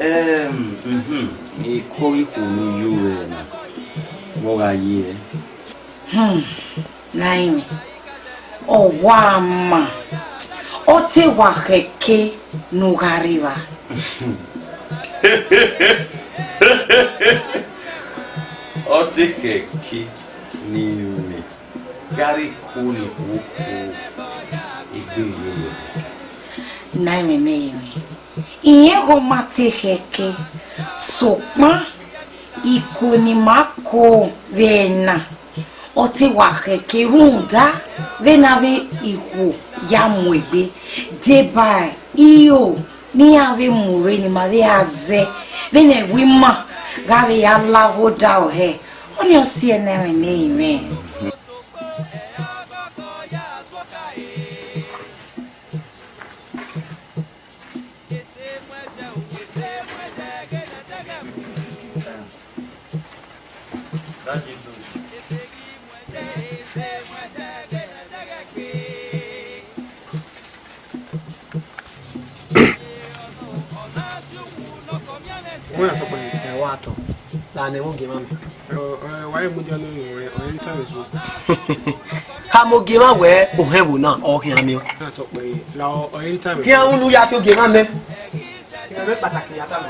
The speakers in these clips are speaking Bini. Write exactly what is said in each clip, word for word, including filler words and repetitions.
Ẹm, mhm, iko ikhuo ne u yu vbe na, vbe ọ gha ye? Hmm, Naimẹ, ọ wa ma, ọ te wa khẹke ne u gha rre evba. Ọ te khẹke ne imẹ gha rre iko ne ikhuo, egbe iyore. Naimẹ ne ẹrinmwi, irẹn ghe ọ ma te khẹke, sokpan iko ne ima ko vbe ẹna, ọ te wa khẹke rhunmwuda vbene avbe ikhuo ya mu egbe, deba iro ne iran vbe mu rre ne ima vbe a zẹ, vbene ẹvbo ima gha vbe ya la ọghe odaro hẹ, ọnii ọ si ẹnẹ mwẹ ne ẹrinmwi. Wẹ a tọ kpẹre. Ẹ, wa tọ. La ne ẹmwẹ ogie mwa mẹ. Ẹ, ẹ, wa i mudia ne ọ, ọ, ọ i re time so. Khama ogie mwa wẹ ohẹn vbo na, ọ khian miẹn. Wa tọ kpẹre, la ọ, ọ i re time so. Khian unu ya tie ogie mwa mẹ. Khian vbe kpataki ya tama.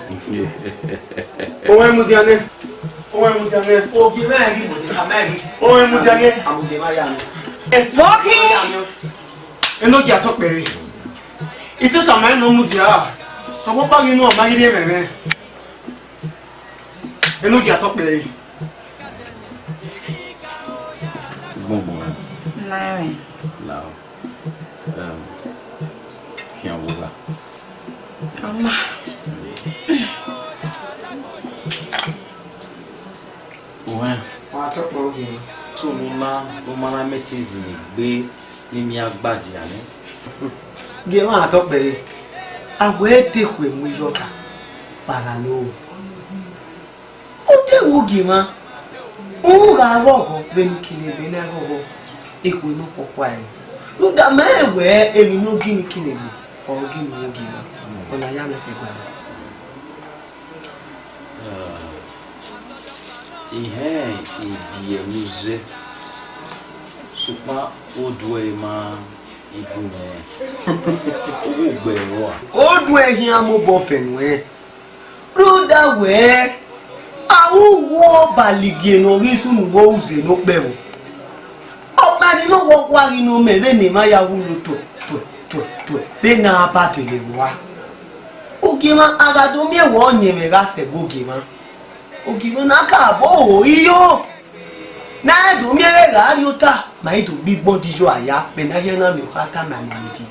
Owẹ mudia nẹ. Owẹ mudia nẹ. Ogie mwa ghi mudia, khama ghi. Owẹ mudia nẹ. Khama ogie mwa ya nẹ. Ẹ, Lucky! Ya nẹ. Enogie a tọ kpẹre. Itesa ma eno mudia. Sọkpọkpa ghi nu ọ ma ghi rhie ẹmwẹ mwẹ. Enogie a tọ kpẹre. Gbọngbọn. Naimẹ. Lao. Em, khian vbe ogha. Ọma. Uwẹ. Wa tọ kpẹre ogie. So ne u ma, ne u ma na mẹ te zin egbe ne I miẹn a gbadia nẹ. Gie mwa tọ kpẹre, a wẹ de khue mu iyọta, kpagha lo. Ọ de wo gie mwa, u gha ghọghọ vbene ikinnegbe na ghọghọ, ekhue ne ọ kpọkpa ẹre. Rhunmwuda ma rẹn wẹ emwi ne ọ gi ne ikinnegbe, ọ gi ne u gie mwa, ọna ya mwẹ sẹ gba mwa. Ihẹn ibiẹ mu zẹ, sokpan oduẹ ma i gun mwẹ, ọ ghi gbe ẹre rua. Oduẹ khian mobọ fẹn nuẹn, rhunmwuda wẹ, a ru wo ọba ligie ne ọ ghi sunu vbe uze ne okpẹvbo. Ọkpa ni ne ọ wọwọ ghi ne ọ mẹ vbene emwa ya wulo tuẹ, tuẹ, tuẹ, tuẹ, vbene a ba dele vbe ua. Ogie mwa, a gha do miẹn wẹ ọyẹnmwẹ gha sẹ ẹguẹ ogie mwa. Ogie mwa na ka bo ho iyo. Ne a do miẹn vbe gha rrie ota, ma i do gbe igbọn di yo aya, mẹ ne a hiẹn na miẹn okha tama mẹ dee.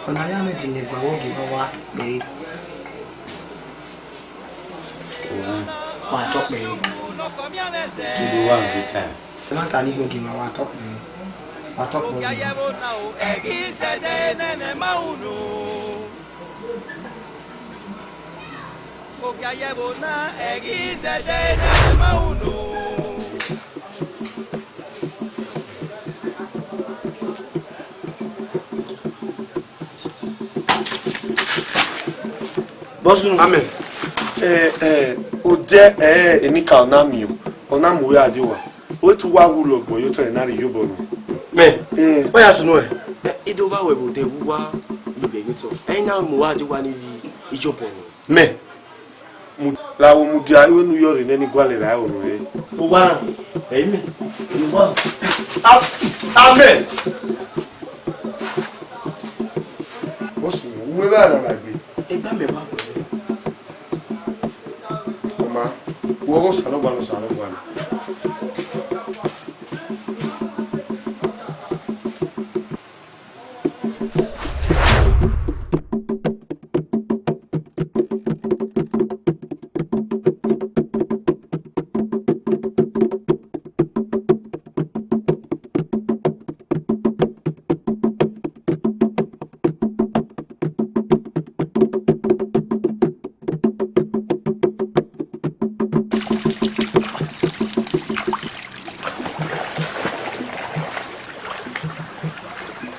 Ọna ya mwẹ dinẹgua vbe ogie mwa wa kpẹre. Wa tọ kpẹre. Tudu wa every time. Ẹ ma ta ni ogie mwa wa tọ kpẹre. Wa tọ kpẹre. Ogie ayẹvbo na, ẹ ghi zẹdẹ ne ma unu. Bọsunu. Amẹ. Ẹ, ẹ, odẹ, ẹ, enikaro na miẹn, ọ na mu ẹ a die owa. Ọ te uwa wu lọgbọ ye otọ ẹre na rhie iyobọ nọ. Mẹ, ẹ, ọ ya sunu ẹ. Ẹ, I do vba wẹ vbe odẹ vbe uwa ni vbe ẹghẹ otọ. Ẹ i na mu uwa a die owa ni rhie iyobọ nọ. Mẹ, mu, la wo mudia, iwẹ ne u yọ rre nẹ ni gualọ ra ẹre nọ ẹre. Owa na, ẹ i mẹ. Owa. A-, amẹ. Bọsunu, uwẹ vbe a na ma gbe? Egbe amẹ wa wẹ. Ọ ma, wẹ ọghe Osanobua ne Osanobua na.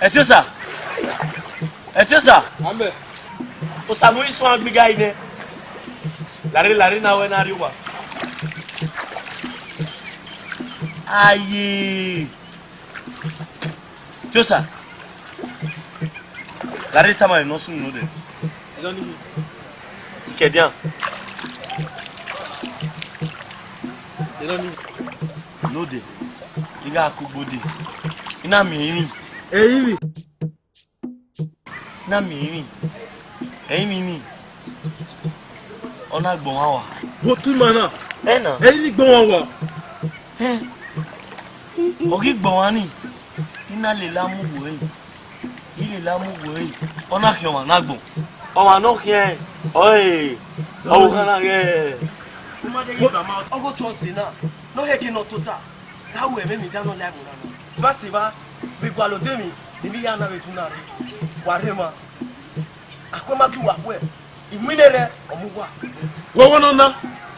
Ẹtiosa! Ẹtiosa! Amẹ. Osa ne u i suẹn gbe igari nẹ. Larre, larre na wẹ na rrie owa. Aye. Josa. Larre tama emwi ne ọ sunu nodẹ. Ẹdọ ni mi. Sikẹdian. Ẹdọ ni mi. Nodẹ. I gha kugbo dee. I na miẹn emwi. Emwi. Na miẹn emwi, ẹrinmwi nii, ọ na gbọnmwa wa. Wo tu ima na. Ẹna. Ẹrinmwi gbọnmwa wa. Ẹn, ọ ghi gbọnmwa nii, I na lele amuwo ẹre, I lele amuwo ẹre, ọ na khian ọmwa ne agbọn. Ọmwa ne ọ khian, ọre, ọ gha na ghẹ. Ọ gho tọ sẹ na, ne ọ hẹke ne ọ tota. Gha ru ẹmwẹ emwi dan ne ọ la ẹvbo na nọ. I ma sẹ evba, vbe gualọ odẹ emwi ne I ya na vbe tu na rre, wa rre ma. Akhuẹ ma tu uwa khuẹ, I winna rẹ, ọ mu uwa. Wẹ wẹ nọ na,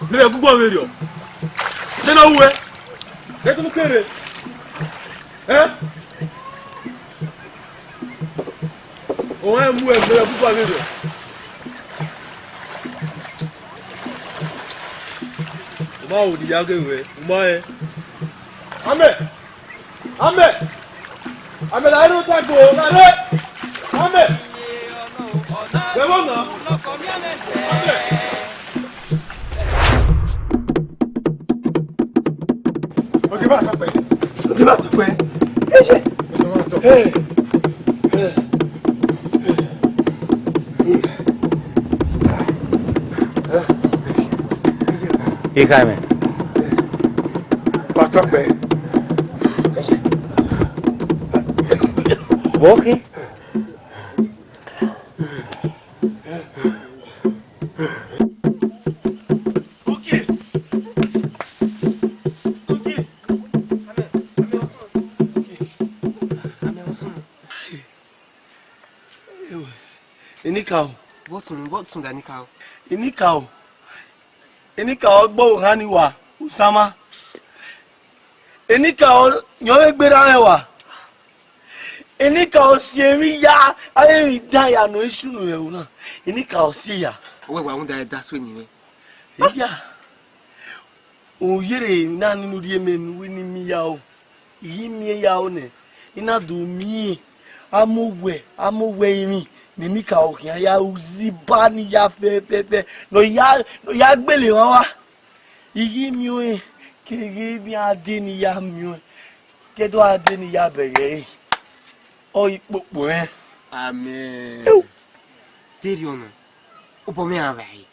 ne vbe guguọ vberriọ. Nene ọ ru ẹ, ẹ tunu kere. Ẹ? Ọmwa mu ẹgbẹrẹ bubua vberriọ. U ma ho ne I ya ghe ruẹ, u ma rẹn. Amẹ! Amẹ! Amẹ la rre otọ ẹgbe o, la rre! Amẹ! Wẹ vbọ na? Amẹ! Ogieva tọkpẹ. Ogieva tọkpẹ. Eye. Ogieva tọkpẹ. Hey. Hey. Ikhaemẹ. Wa tọkpẹ. Vbọ khin? Ugie! Ugie! Amẹ, amẹ ọsọn. Ugie! Amẹ ọsọn. Ewe, enikaro. Vbọ sunu, vbọ sunu da enikaro? Enikaro. Enikaro gbe ohan ni wa, Usama. Enikaro yọn vbe gberra mwẹ wa. Enikaro si emwi ya, avbe emwi dan ya nọ isu nu ẹvbo na. Enikaro si ya. Wẹ wa rhunmwuda ẹdẹ aso eni mwẹ. Iya. Uyere na nene urhie mẹ ne uwu ne I miẹn ya o. I ghi miẹn ya o nẹ, I na do miẹn amowẹ, amowẹ emwi ne enikaro khian ya ru ziba ni ya fẹfẹfẹ, ne ọ ya, ne ọ ya gbele emwa wa. I ghi miẹn ọnrẹn, keghe emwi ade ne I ya miẹn ọnrẹn, ke do ade ne I ya bẹghe ẹre, ọ i kpokpo rẹn. Amẹn. Ẹu. Deghẹ ọ nọ, obọ mwẹ ra vba ẹre,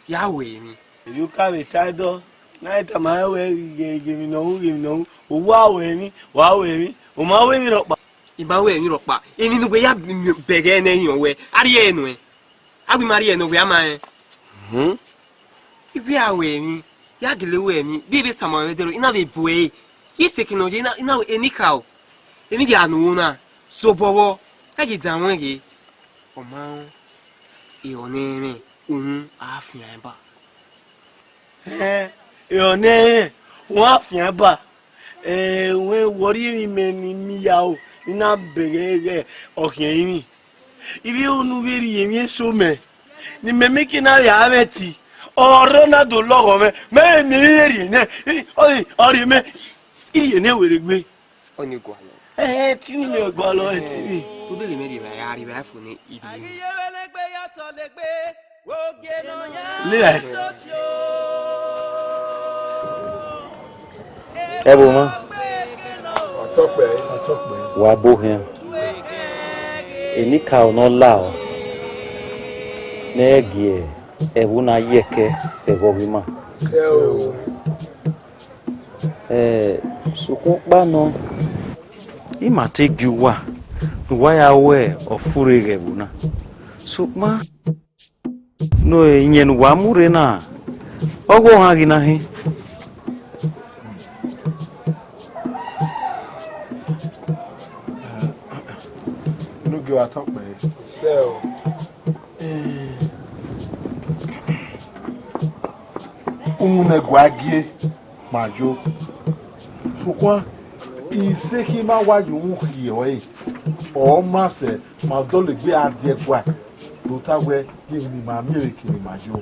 ya ru emwi. Erriọ ka vbe ta ẹdọ, ne a i tama rẹn wẹẹ, ghe, ghe emwi ne ọ ru, ghe emwi ne ọ ru, u wa ru emwi, wa ru emwi, u ma ru emwi rhọkpa. I ma ru emwi rhọkpa, emwi ne uwẹ ya bẹghe nẹ, I rẹn wẹẹ, a rhie ẹre nuẹn. A ghi ma rhie ẹre nuẹn, wẹ a ma rẹn. Hmm. I wẹẹ a ru emwi, ya gele ru emwi, vbe I vbe tama ruẹ vbe ẹdẹrriọ, I na vbe bu ẹre, ye sẹ eke ne ọ ye, I na, I na ru enikaro, emwi dia ne u ru na, zobọ vbọ, a ye danmwẹ ghe. Ọ ma rẹn, ehọ ne ẹ i mwẹ, uhunmwu a fian ẹn ba. Ẹn, ehọ ne ẹ i mwẹ, uhunmwu a fian ẹn ba. Ẹn, wẹ wọ rhie emwi mẹ ne I miẹn ya o, I na bẹghe ẹghẹ ọ khian emwi. I vbe unu vbe rhie emwi eso mẹ, ne imẹ miẹn eke na vbe a mwẹ ẹtin, ọ rre na do lọghọ mwẹ, mẹ vbe miẹn emwi vbe rhie nẹ, ọ, ọ rhie mẹ, I rhie nẹ werriegbe. Ọni gualọ. Ẹhẹn, ẹtin ni mẹ gualọ, ẹtin ni. Udu ghi mẹ rhie vbe a rhie vbe a fo ne I rhie. Lera. Ẹvbo mwa. Ọtọkpẹ, ọtọkpẹ. Wa bo khian. Enikaro ne ọ la ọ, ne ẹ gie ẹvbo na ye ẹkẹ vbe ẹghẹ ọghe ima. Ẹ, sokpan ọkpa nọ, ima te gie uwa ne uwa ya ru ọfurre ghe ẹvbo na. Sokpan ne iyẹn ne uwa mu rre na, ọ ghe ohan ghi na hin. Ne u gie uwa tọkpẹ. Sẹ o. Uwun ne ẹguae gie ma yo. Sokpan, isẹkhi ma wa ye uhunmwu khiẹ ọre, ọ ma sẹ ma dọlegbe a die ẹguae, do ta wẹẹ, emwi ne ima miẹn vbe eke ne ima yo.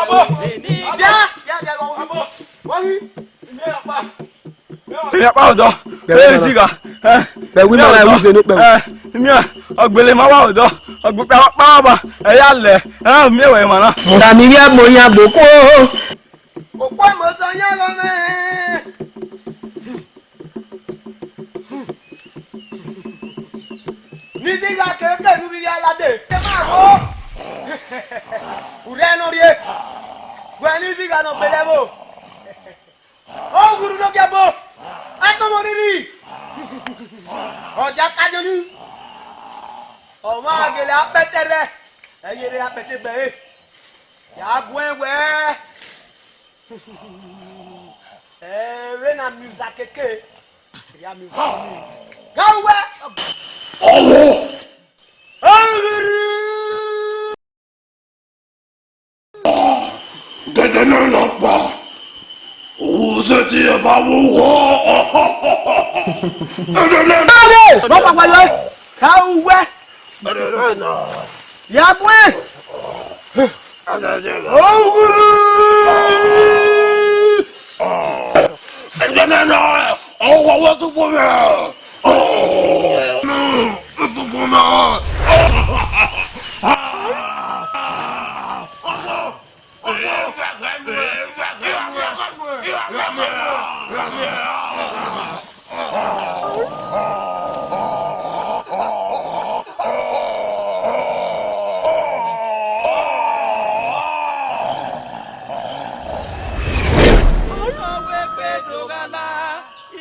Abo! Abo! Abo! Imi akpa odọ. Kpẹvwẹ Eh, na. Zigha. Eh, Kpẹvwẹ ima na, ẹ wu zẹ ne okpẹvwẹ. Eh, imi a, ọgbele ma wa odọ. Ọgbukpe wa kpa ba. Ẹ ya lẹ. Eh, mi wẹ ma na. Na mi vbe agbọn yan gbe okuo. Okpọ mọ sọ yan lọ mẹ. Ni Zigha kẹkẹ nu vbe alade. Ẹ ma ho. Urẹ nọ rrie. Wẹ ni Zigha nọ gbele ẹvbo. Ọ ghuru ne ọ giẹ bo, a tọmọ rhirhi. Ọ dia ka jọ ni. Ọmwa gele akpẹtẹrẹ, ẹ yere akpẹtẹ egbe ẹre. Ya guẹn wẹẹ, ẹ vbe na miẹn uza keke, ya miẹn uza keke. Gha uwẹ. Ọvbo. Ọ ghuru. Dede ne nọkpa, u sẹtin ba vbe oghọ. Dede ne Ave! Nọkpa wa yọ, ka uwẹ. Ya bue. Oghuru! Dede ne nọ, oghọ wẹ tufo mwẹ.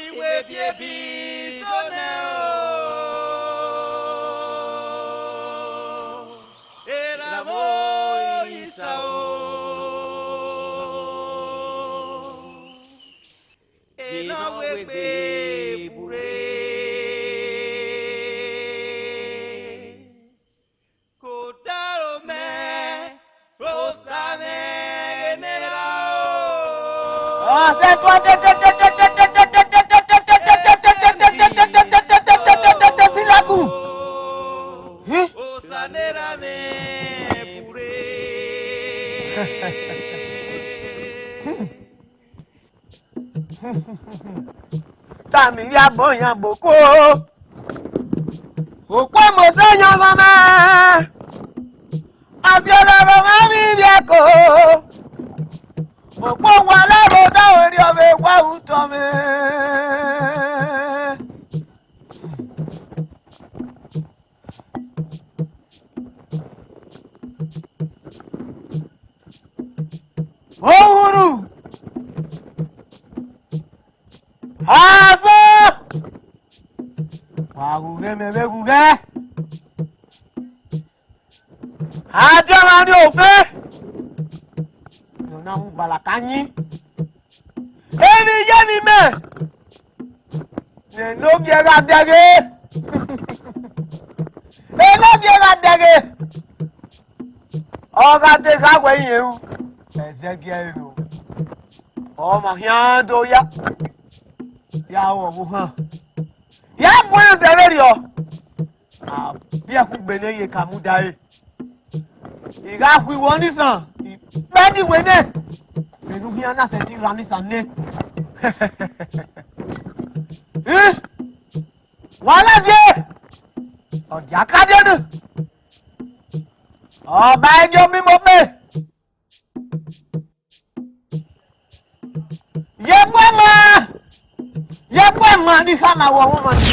Iwe ebiebi sọ nẹ o, erha mwẹ isa o, erha wegbe vbe urre. Kotaro mẹ, Osa mwẹ ghe ne erha o. Ọsẹ tuẹ tete si lakun. Osa ne erha mwẹ vbe urre. Tama ivbi agbọn yan gbe okhuo. Okhuo Mosa yan ọmwa mẹ. Asiọlọ ọmwa mwẹ ivbi ẹko. Okhuo wa la vbe odaro erriọ vbe wa utọ mwẹ. Ohuru! Afo! Wa ghughe mẹ vbe ghughe. Adiọmwa ni ofe. Ne ọ na mu gbalaka yin. Emwi ye emwi mẹ. Ne enogie gha dẹghe. Enogie gha dẹghe. Ọ gha degha wẹ irẹn ru. Ẹzẹgiẹ ẹre o. Ọ ma khian do ya. Ya ru ọvbokhan. Ya gu ẹn zẹ vberriọ. A biẹ kugbe ne ye ka mudia ẹre. I gha khu iwẹ ọnisan, I kpẹ ne iwẹ nẹ. Vbene u khian na sẹtin rhan ọnisan nẹ. Ih! Wa ladian! Ọ dia ka die nẹ. Ọ ba ẹdẹ obimọ kpe. Ye bu ẹmwa, ye bu ẹmwa ni khama wẹ ọmwa ni.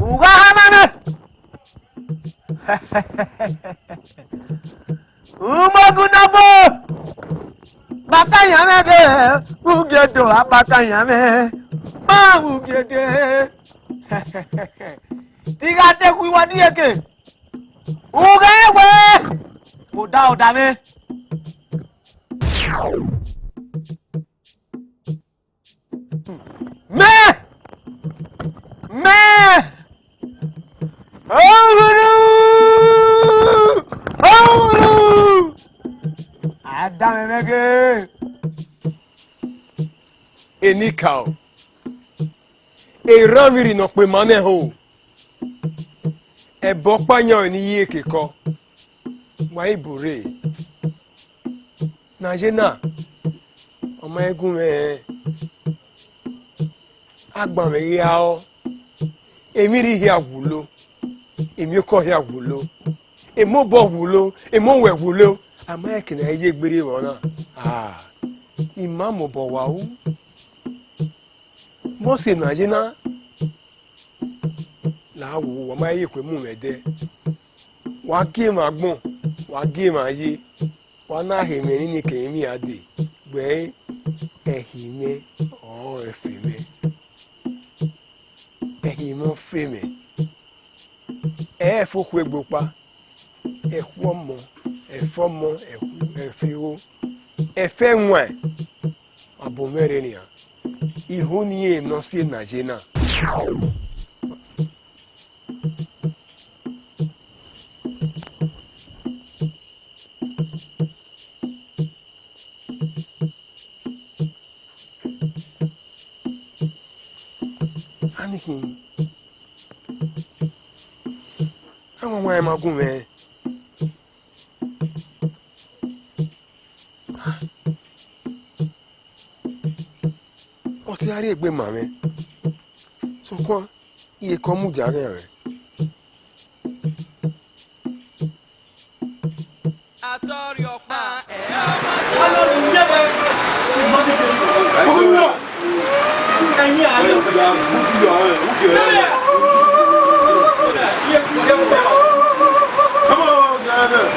U gha khama nẹ. Umogun nọbọ, kpata yan mwẹ ghe, ugie do a kpata yan mwẹ, ma ugie de. Te I gha dekun iwa ni eke, u ghẹ wẹ, odaro da mwẹ. Mẹ! Mẹ! Ohuru! Ohuru! A da mwẹ mwẹ ghe. Enikaro, erha mwẹ irhi ne ọ kpe ma nẹ ho. Ẹbọ ọkpa yan ọre ne I ye kekọ. Wa i bu rre. Ne a ye na, ọ ma he gu mwẹ hẹn. Agbanmwẹ ghi ra rọ, emwi irhi hia wulo, emwiokọ hia wulo, emobọ wulo, emowẹ wulo, a ma rẹn eke ne a ye gberra vbe ọna. Ah, I ma mobọ wa ru. Mose ne a ye na, la wo, wa ma ye ekhue mu mwẹ ẹdẹ. Wa gie emwa agbọn, wa gie emwa ye, wa na he mwẹ nene kẹ emwi a dee, wẹ ẹhi mwẹ ọrọre fe mwẹ, ẹhi mwẹ ọ fe mwẹ, ẹ i fe okhuo egbe ọkpa, ẹkhuẹ ọmọ, ẹfe ọmọ, ẹfe igho, ẹfe ẹwaẹn, wa bu mwẹ rre nian, iho ni rẹn ne ọ si na ye na. Ani khin, a wanwan ma gu mwẹ. Ọ te a rhie egbe ma mwẹ, sokpan iyeke ọ mudia ghe mwẹ.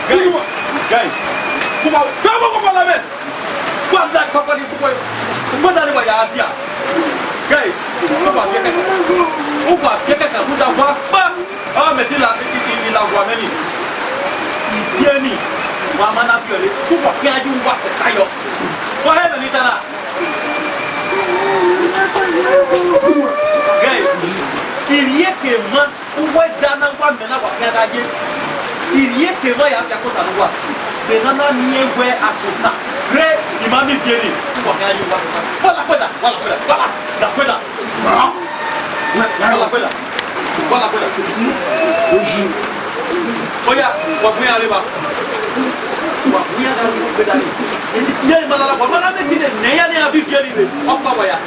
Come on, guys. Come on, come on, come on, man. What's that company? What are you? Guy, uwa fiẹ kẹkan, uwa fiẹ kẹkan rhunmwuda wa kpa. Ọ mẹ te la, i, i, i la wa mẹ ni. Ibiẹ ni, wa ma na biẹ ọre, uwa khian ye uwa sẹ ka yọ. Wa hẹ mẹ ni ta na. Guy, irhieke ma, uwa da na wa mẹ na wa khian gha ye. Irhieke ma ya fiakota ne uwa. Vbe ne a na miẹn wẹ akota rre, I ma miẹn ibiẹ ni, uwa khian ye uwa sẹ ka. Wa la kuẹda, wa la kuẹda, wa la, la kuẹda. Wala kwela. Wala kwela. Oya, wa bu iran rre evba. Wa bu iran gha rrie ugbeda ni. Ye ma lala, wa ma na mẹ tine nẹ iran ne iran bi viẹ ni rre. Ọkpa wa ya.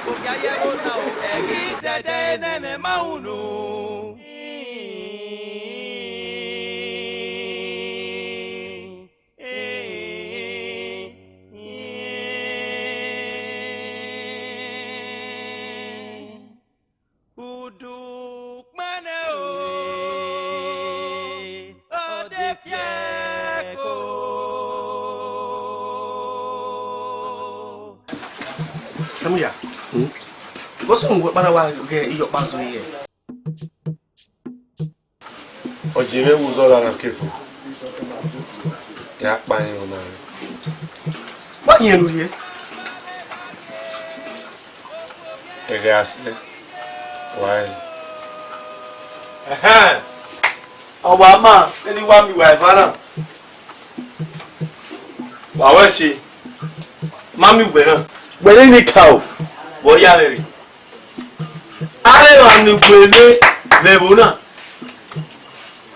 Ogia ye ẹvbo na o, ẹghi sẹdẹ ne ẹmwẹ ma unu. Udu kpẹnẹ o, ọ de fiẹ ko. Samuya, bó sọ wẹ kpara wa ghe iyọkpa zọ ye. Ọ je mwẹ vbe uzọla na kefo, ya kpa rẹn ọna rẹ. Wa yin ẹn rhie. Ẹghẹ a sẹ, wa rẹn. Ẹhẹn, ọ wa ma ẹni wa miẹn uwa eva na. Wa wẹ ẹse, ma miẹn uwẹ na. Wẹ ne eni ka o, vbe ọ ya vbe rre? Avbe emwa ne ugbẹn vbe ẹvbo na,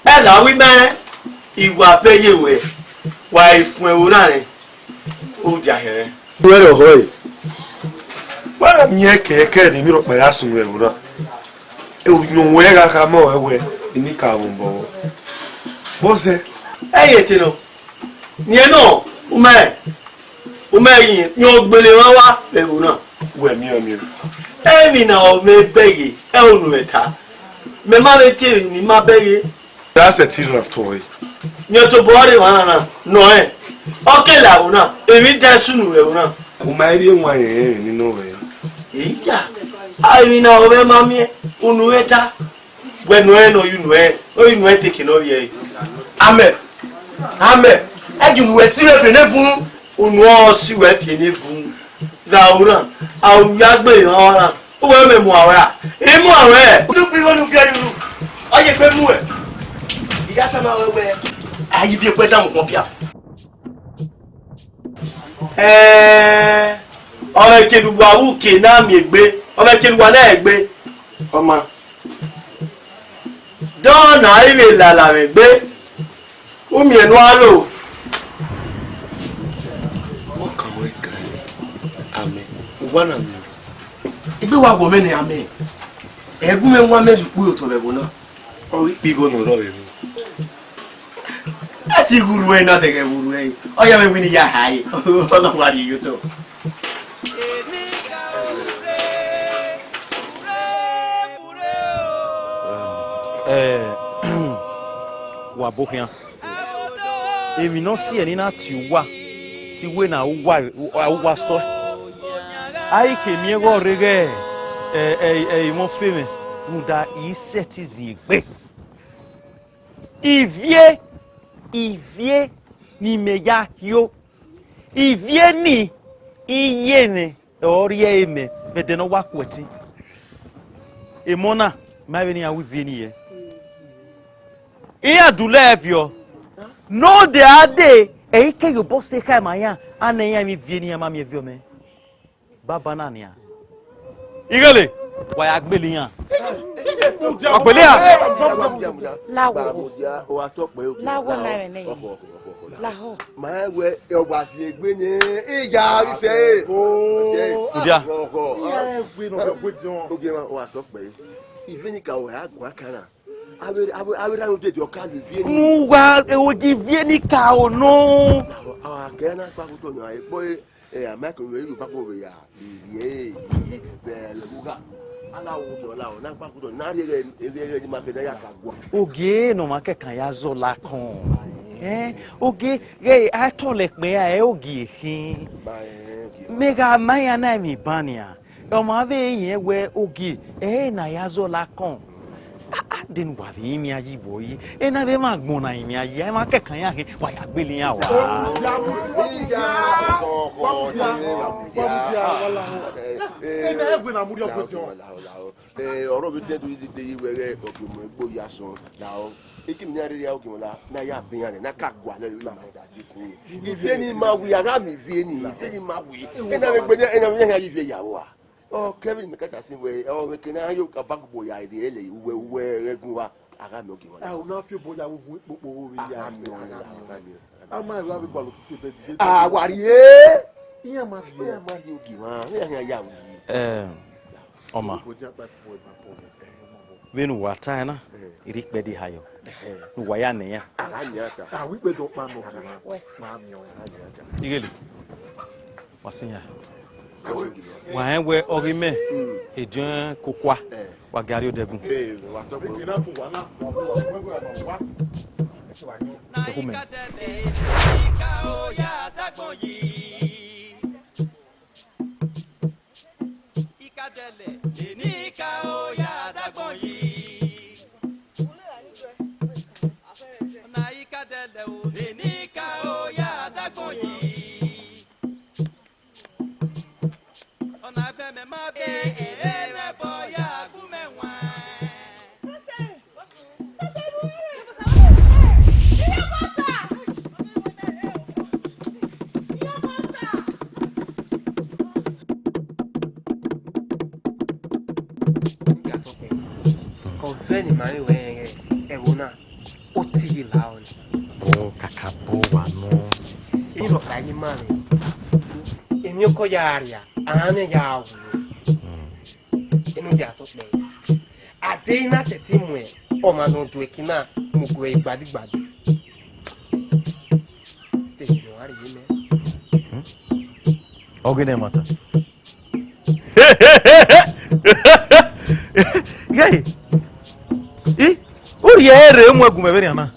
ẹghẹ a wẹ imẹ, I wa bẹghe wẹ, wa i fuẹn ẹvbo na rẹn, u dia hẹrhẹ. Wẹ rẹ ọhọ ẹre, wa na miẹn kẹkẹ ne emwi rhọkpa ya sunu ẹvbo na. Orhiọn wẹ gha khama ruẹ wẹ, eni ka vbe obọ vbọ. Vbọzẹ? Ẹ i re te nọ. Niẹn nọ, u ma rẹn, u ma rẹn, rẹn ọ gbele emwa wa vbe ẹvbo na. Wẹ miẹn ọmiẹn. Emwi na ọ mwẹ bẹghe, ẹ unu mwẹ ta. Mẹ ma vbe tie emwi ne I ma bẹghe. Ya sẹtin rhan otọ ẹre. Rẹn tobọ rre emwa na na, nọ rẹn. Ọ kele aro na, emwi dan sunu vbe ẹvbo na. U ma rhie wanrẹn rẹn emwi ni nọ rẹ. Eya, a emwi na ọ mwẹ ma miẹn, unu mwẹ ta. Wẹ nuẹn ne ọ ye unuẹn, ọ ye unuẹn teke ne ọ vbiẹ ẹre. Amẹ, amẹ, ẹ gie unu wẹ si vbe ẹfe ne evun. Unu ọ si wẹ fi eni evun. Gha ru na, a ru ya gbe emwa ọmwa na. U wẹ mẹ mu aro ra? I mu aro rẹ. Unu kpirigho ne u viẹ ye unu. Ọ ye egbe mu ẹ. I ya tama ruẹ wẹ, a ye ivie ẹgbẹe da mu ukpọn bia. Ẹẹn, ọ mwẹ kene uwa vbe uke na miẹn egbe, ọ mwẹ kene uwa na egbe. Ọ ma. Dọ na i vbe lala mwẹ egbe, u miẹn ne u a lo. Ọ ka wẹ ka, amẹ, uwa na miẹn. Egbe wa wọ mẹ ne amẹ. Ẹgu mwẹ wan mẹ ye ukpu ye otọ vbe ẹvbo na. Ọ ghi kpe igho ne ọ rrọọ vbe emwi. A ti ghurhu ẹre na dẹghẹ ghurhu ẹre. Ọ ya mwẹ winna ya hae. Ọ na wa rhie ye otọ. Ẹ, wa bo khian. Emwi ne ọ si ẹre ne I na tie uwa, te I wẹ ne a ru uwa, a ru uwa sọe. A i ke miẹn ighẹ ọ rre ighẹ, ẹ, ẹ, ẹ, emwa ọfe mwẹ, rhunmwuda I i sẹtin zin egbe. Ivie, ivie ne imẹ ya hio, ivie ni I ye mwẹ, ọ rhie ẹre mẹ vbe ẹdẹ ne ọ wa ku ẹtin. Emọ na, ma vbe ne iran ru ivie ni yẹ. Iran dulẹ viọ, ne ọ de a de, ẹ i ke ye obọ sẹ ekhọe ma iran, a na iran emwi ivie ne iran ma miẹn viọ mẹ. Baba na nian. Ighele, wa ya gbele iran. Wa gbele iran. Lawo. Lawo na ẹmwẹ nẹ. Lahọ. Ma wẹ ọwa si egbe ne iya ri sẹ. Udia. Ogie ma wa tọ kpẹ. Ivie ni ka wẹ a gua kana. Avbe avbe avbe ra yo dede ọka ye ivie ni. Nu wa ogie ivie ni ka o nọ. Awa kẹ na kpa kutọ yan ekpo. Ẹ, a ma kẹ vbe Yoruba ko vbe ya, ivie, iyi, vbe ẹlẹvbugha. A na wu yọ la, ọ na gba kutọ, na rhie ẹghẹ, ẹghẹ, ẹghẹ ni ma kẹ na ya ka gua. Ogie ne ọ ma kẹkan ya zọ la kọn. Ẹn, ogie ghẹ a tọlọ ẹkpẹn ra, ẹ ogie khin. Mẹ gha ma iran na emwi ban nian. Ọ ma vbe rẹn wẹ ogie, ẹ na ya zọla kọn. Ah, ah, de ne uwa vbe imian yi vbọ yi? Ena vbe emwa agbọn na imian yi, emwa kẹkan iran khin, wa ya gbele iran wa. Ena ẹgbẹ na mu rhie ọgbe tiọn. Eh, ọrọre vbe te do yi dede yi wẹ ghẹ ọghe ọmọ egbe ya sọn lahọ. Ekimi ne a rhirhi aro gie mwẹ la, ne a ya bẹ iran nẹ, ne a ka gualọ ẹre na da de sin. Ivie ni ma wi, a gha miẹn ivie ni, ivie ni ma wi. Ena vbe gbe ena vbe yan ivie ya ua. Ọ kẹvbe mẹ ka ta sin wẹ, ọ vbe ke na yo ka ba gbogbo ya rhie lẹ uwẹ uwẹ ẹgun wa, a gha miẹn ọghe mwẹ la. A, u na fi obọ ya vbe uvun ikpokpo vbe ya. A gha miẹn ọghe mwẹ la, a gha miẹn. A ma rhie avbe gualọ tutu ebe dide. A wa rhie. Iran ma rhie. Iran ma rhie ọghe mwẹ, iran ya wi. Eh, Ọma, vbene uwa tae na, I rhie ikpẹdẹ ha yọ, ne uwa ya nẹ iran. Ighele, wa sẹ iran. Wa rẹn wẹ ọghe mẹ ediọn kokua, wa gari odẹgun. Ẹkhu mẹ. Ikadẹlẹ, eni ka o ya dagbọn yi. Ọna Ikadẹlẹ o, eni ka o ya dagbọn yi. Ọna ẹfẹ mẹ ma vbe ere mwẹ ẹbọ ya gu mẹ waẹn. Ọvẹn ne ima rẹn wẹ rẹn ghẹ ẹvbo na, otighi la ọnii. Bro, kaka bro wa nọ. Emwi ne ọ kha ye ima rẹn, emwiokọ ya ria, a rẹn ya wu. Enu dia tọ kpẹre. A deghẹ I na sẹtin mu ọmwa ne ọ do ẹki na mu gue igbadigbadi. Te emwi ne ọ gha rhie mẹ. Ọ ghi ne ẹmwata. Ghee, I, u rhie ẹre mu ẹgu mẹ vbenian na.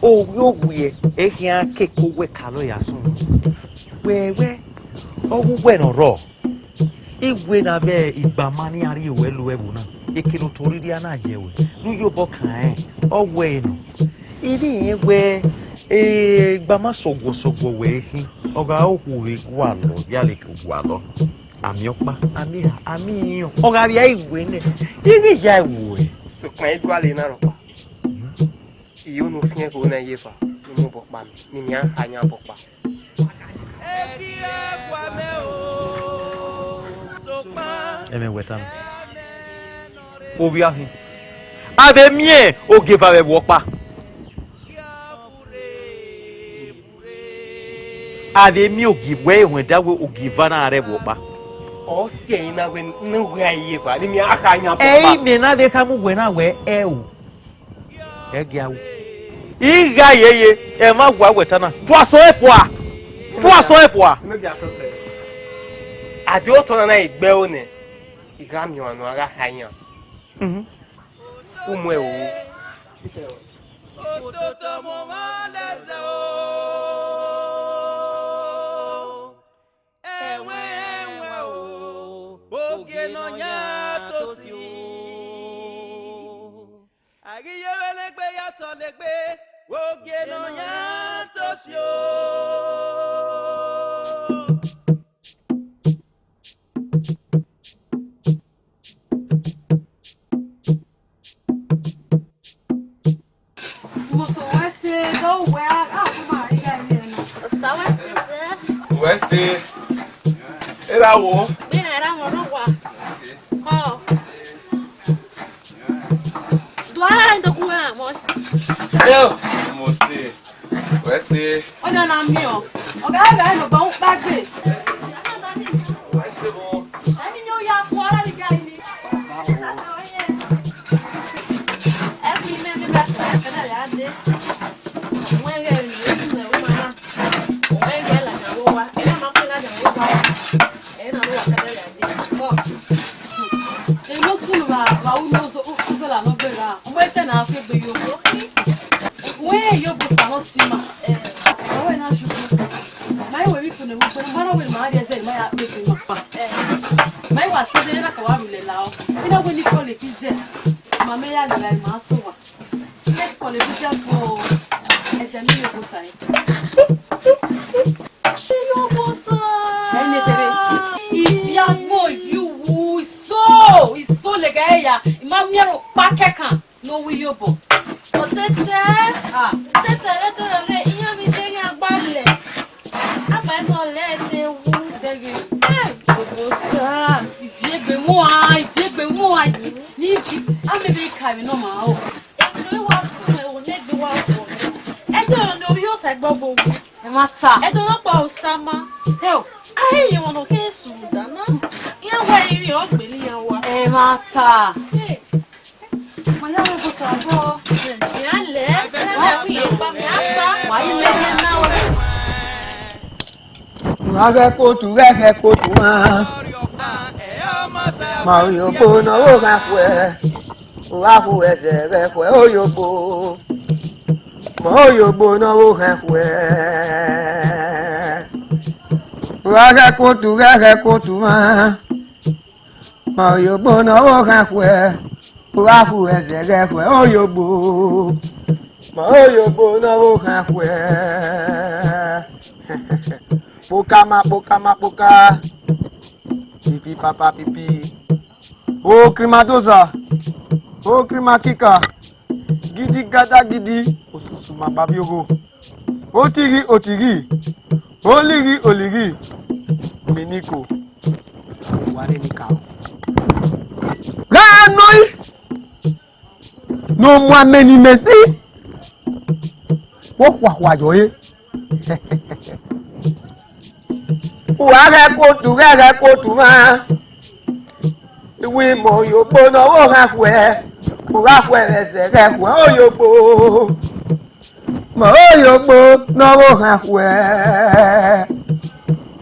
Ovbi owiẹ, ẹ khian keke owẹ ka lọ ya sunu. Wẹ, wẹ, ọ wu uwẹ ne ọ rrọọ. I wẹ ne avbe igbama ne iran rhie ruẹ lu ẹvbo na, eke ne otọ rhirhi a na ye ruẹ, ne u ye obọ kan rẹn, ọ wẹ nọ. I rhie rẹn wẹ, eh, igbama sọguọ sọguọ wẹ khin, ọ gha re okhuo vbe gualọ, ya leke gualọ. Amẹ ọkpa, amẹ eha, amẹ ihiọn, ọ gha vbe a i wẹ nẹ, I ghi ya ẹe wẹ. Sokpan I gualọ na rhọkpa. I ye unu fian ẹko na ye eva, ne u mu obọ kpa mẹ, ne I miẹn a kha yan obọ kpa. Ẹmwẹ wẹ ta na. Ovbi a khin. A vbe miẹn ogieva vbe ẹvbo ọkpa. A vbe miẹn ogieva, wẹ ehun ẹdẹ wẹ ogieva na rre ẹvbo ọkpa. Ọ si ẹre na wẹ ne u gha ye eva, ne I miẹn a kha yan obọ kpa. Ẹ i miẹn na vbe khama uwẹ na wẹ ẹ o. Ẹ gia wu. I gha yeye, ẹmwẹ wa wẹ ta na. Tua sẹ ọnrẹn fua. Tua sẹ ọnrẹn fua. A de otọ na na gbe ẹro nẹ, I gha miẹn ọmwa ne a gha kha yan. Mhm. U mu ẹre o. Ototọ mu ọmwa lẹzẹ o. Ẹwẹn, ẹwẹn o, ogie ne ọ yan tosi o. A ghi ye vbe legbe ya tọ legbe, ogie ne ọ yan tosi o. Musu wẹ se, do wẹ, a, a, kuma, I gha ye na. Osa wẹ se sẹ. Wẹ se. Erha wo? Gbe na erha wo no wa. Kọ. Do ara ndo ku wa mo. Yo, mo se. Wẹ se. Ọna na miẹn ọ. Ọ gha gha nọ ba ukpa gbe. Wẹ se mo. Ẹni ni o ya ku ara ni ga ni. Ẹ kú imẹ mi bá sọ ẹ fẹ́ dàrí adé. Wọ́n ń gẹ ẹ̀rù yóò sùn lẹ̀ wọ́n máa. Wọ́n ń gẹ ẹ̀làjà wọ́n wá. Ẹ má pẹ́ ẹ̀làjà wọ́n wá. Ẹ náà ló wà fẹ́ dàrí adé. Bọ́. Èmi ó sùn lù wá, wà wú ní ozo, ó, ó zọ̀là lọ́gbẹ̀rẹ̀ rà. Ọmọ ẹsẹ̀ náà fẹ́ gbé yòókù. Ne ugbẹn ma na wẹ ma rhie ẹzẹ ma ya kpe egbe nọkpa. Ma i wa sẹ ẹzẹ na ka wa rhulẹ la ọ. I na wẹ ne I call Ebize. Ma mẹ ya lele ma sẹ owa. Let's call Ebize for ẹzẹ ne I ye Obosa. Ẹne tere. Ivia gbo, ivia uwu, iso, iso lẹga ya. I ma miẹn aro kpa kẹkan ne ọ wu iyobọ. Otete. Ah. Otete, vbe do rẹ iran mi de gha gbalẹ. Aba ẹmwẹ ọlẹ te wu. Dẹghe. Eh, Obosa. Ivie egbe wọn a, ivie egbe wọn a. Ni ivi, a mẹ vbe ka emwi nọ ma o. Emwi ne wa sunu ẹvbo ne egbe wa vọ. Ẹdẹ ọnọ ne ovbi Osa ẹgbẹ ọvọ wu. Ẹ ma ta. Ẹdẹ ọnọ kpa Osa ma. Heo. A he ye emwa ne ọ kere sunu da na. Iran wa iri ọ gbele iran wa. Ẹ ma ta. Hey. Ma ya wo Obosa bọ. Mẹ a lẹ, mẹ a lẹ wi ye kpa, mẹ a kpa. Wa yi mẹ ye na o. Wa ghẹ kotu, ghẹ ghẹ kotu ma. Ma oyogbo ne ọ vbe oghan khuẹ. Wa khu ẹzẹ ghẹ khuẹ oyogbo. Ma oyogbo ne ọ vbe oghan khuẹ. Wa ghẹ kotu, ghẹ ghẹ kotu ma. Ma oyogbo ne ọ vbe oghan khuẹ, u gha khu ẹzẹ ghẹ khuẹ oyogbo. Ma oyogbo ne ọ vbe oghan khuẹ. Kpoka ma kpoka ma kpoka. Pipi papa pipi. Okirima doza. Okirima kika. Gidi gada gidi. Osusu ma gba viọ ogho. Otighi, otighi, olighi, olighi, mi niko, wa rre nika o. Gha nọ i, ne ọ mu amẹ ne imẹ si, vbe ọ khuakhua yọ re. U gha ghẹ kotu, ghẹ ghẹ kotu mwa. I wẹ imẹ oyogbo ne ọ vbe oghan khuẹ, u gha khuẹ vbe ẹzẹ ghẹ khuẹ oyogbo. Ma oyogbo ne ọ vbe oghan khuẹ,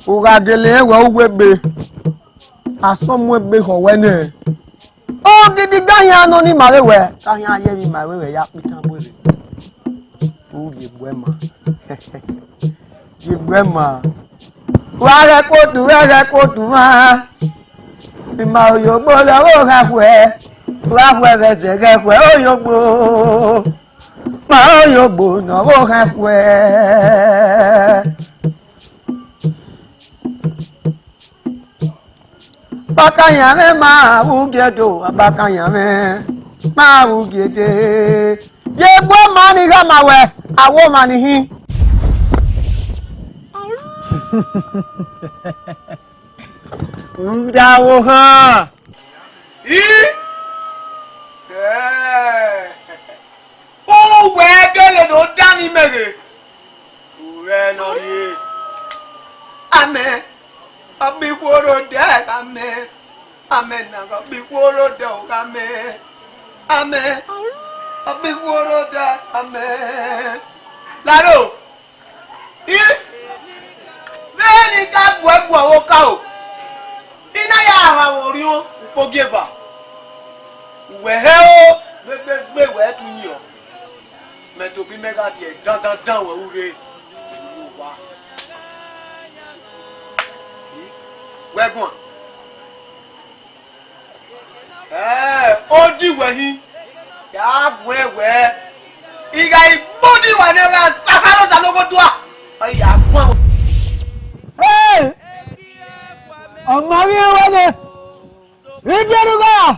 u gha gele rẹn wẹ uwu egbe, asọn mu egbe khọ wẹ nẹ. Ogidigan yan nọ ni ma vbe wẹ, ka yan ye emwi ma vbe wẹ ya kpitan gbe rre. U rhie egbe ma. Ye egbe ma. Wa ghẹ kotu, ghẹ ghẹ kotu mwa. Ima oyogbo lẹ ọghe oghan khuẹ, wa khuẹ vbe ẹzẹ ghẹ khuẹ oyogbo. Ma oyogbo ne ọ vbe oghan khuẹ. Bakayan mwẹ ma vbe ugie do, bakayan mwẹ ma vbe ugie de. Ye egbe ma ni gha ma wẹ, a wo ma ni hin. Rhunmwuda avbe ohan. I? Ẹẹ. Uwẹ gele ne ọ dan ni mẹ ghe. Uwẹ ne ọ rhie. Amẹ. Ọ gbe ikhuo rre odẹ, amẹ. Amẹ na ọ gbe ikhuo rre odẹ, amẹ. Amẹ. Ọ gbe ikhuo rre odẹ, amẹ. Laro. I, vbene I ka guẹ guẹ ọvbokaro, I na ya rhan vbe orhiọn ukpogieva. Uwẹ hẹ o, gbegbegbe wẹ tu yin ọ. Mẹ tobọ imẹ gha tie dandandan wẹ u rre. Owa. Wẹ guan. Ẹẹ, odi wẹ hin, ya guẹ wẹ. I gha i gbodi wa ne wa sa kha rosa ne ogho dua. Ọ ya guan wẹ. Hey! Ọma vbe iran wẹ nẹ. Ibiẹrugha.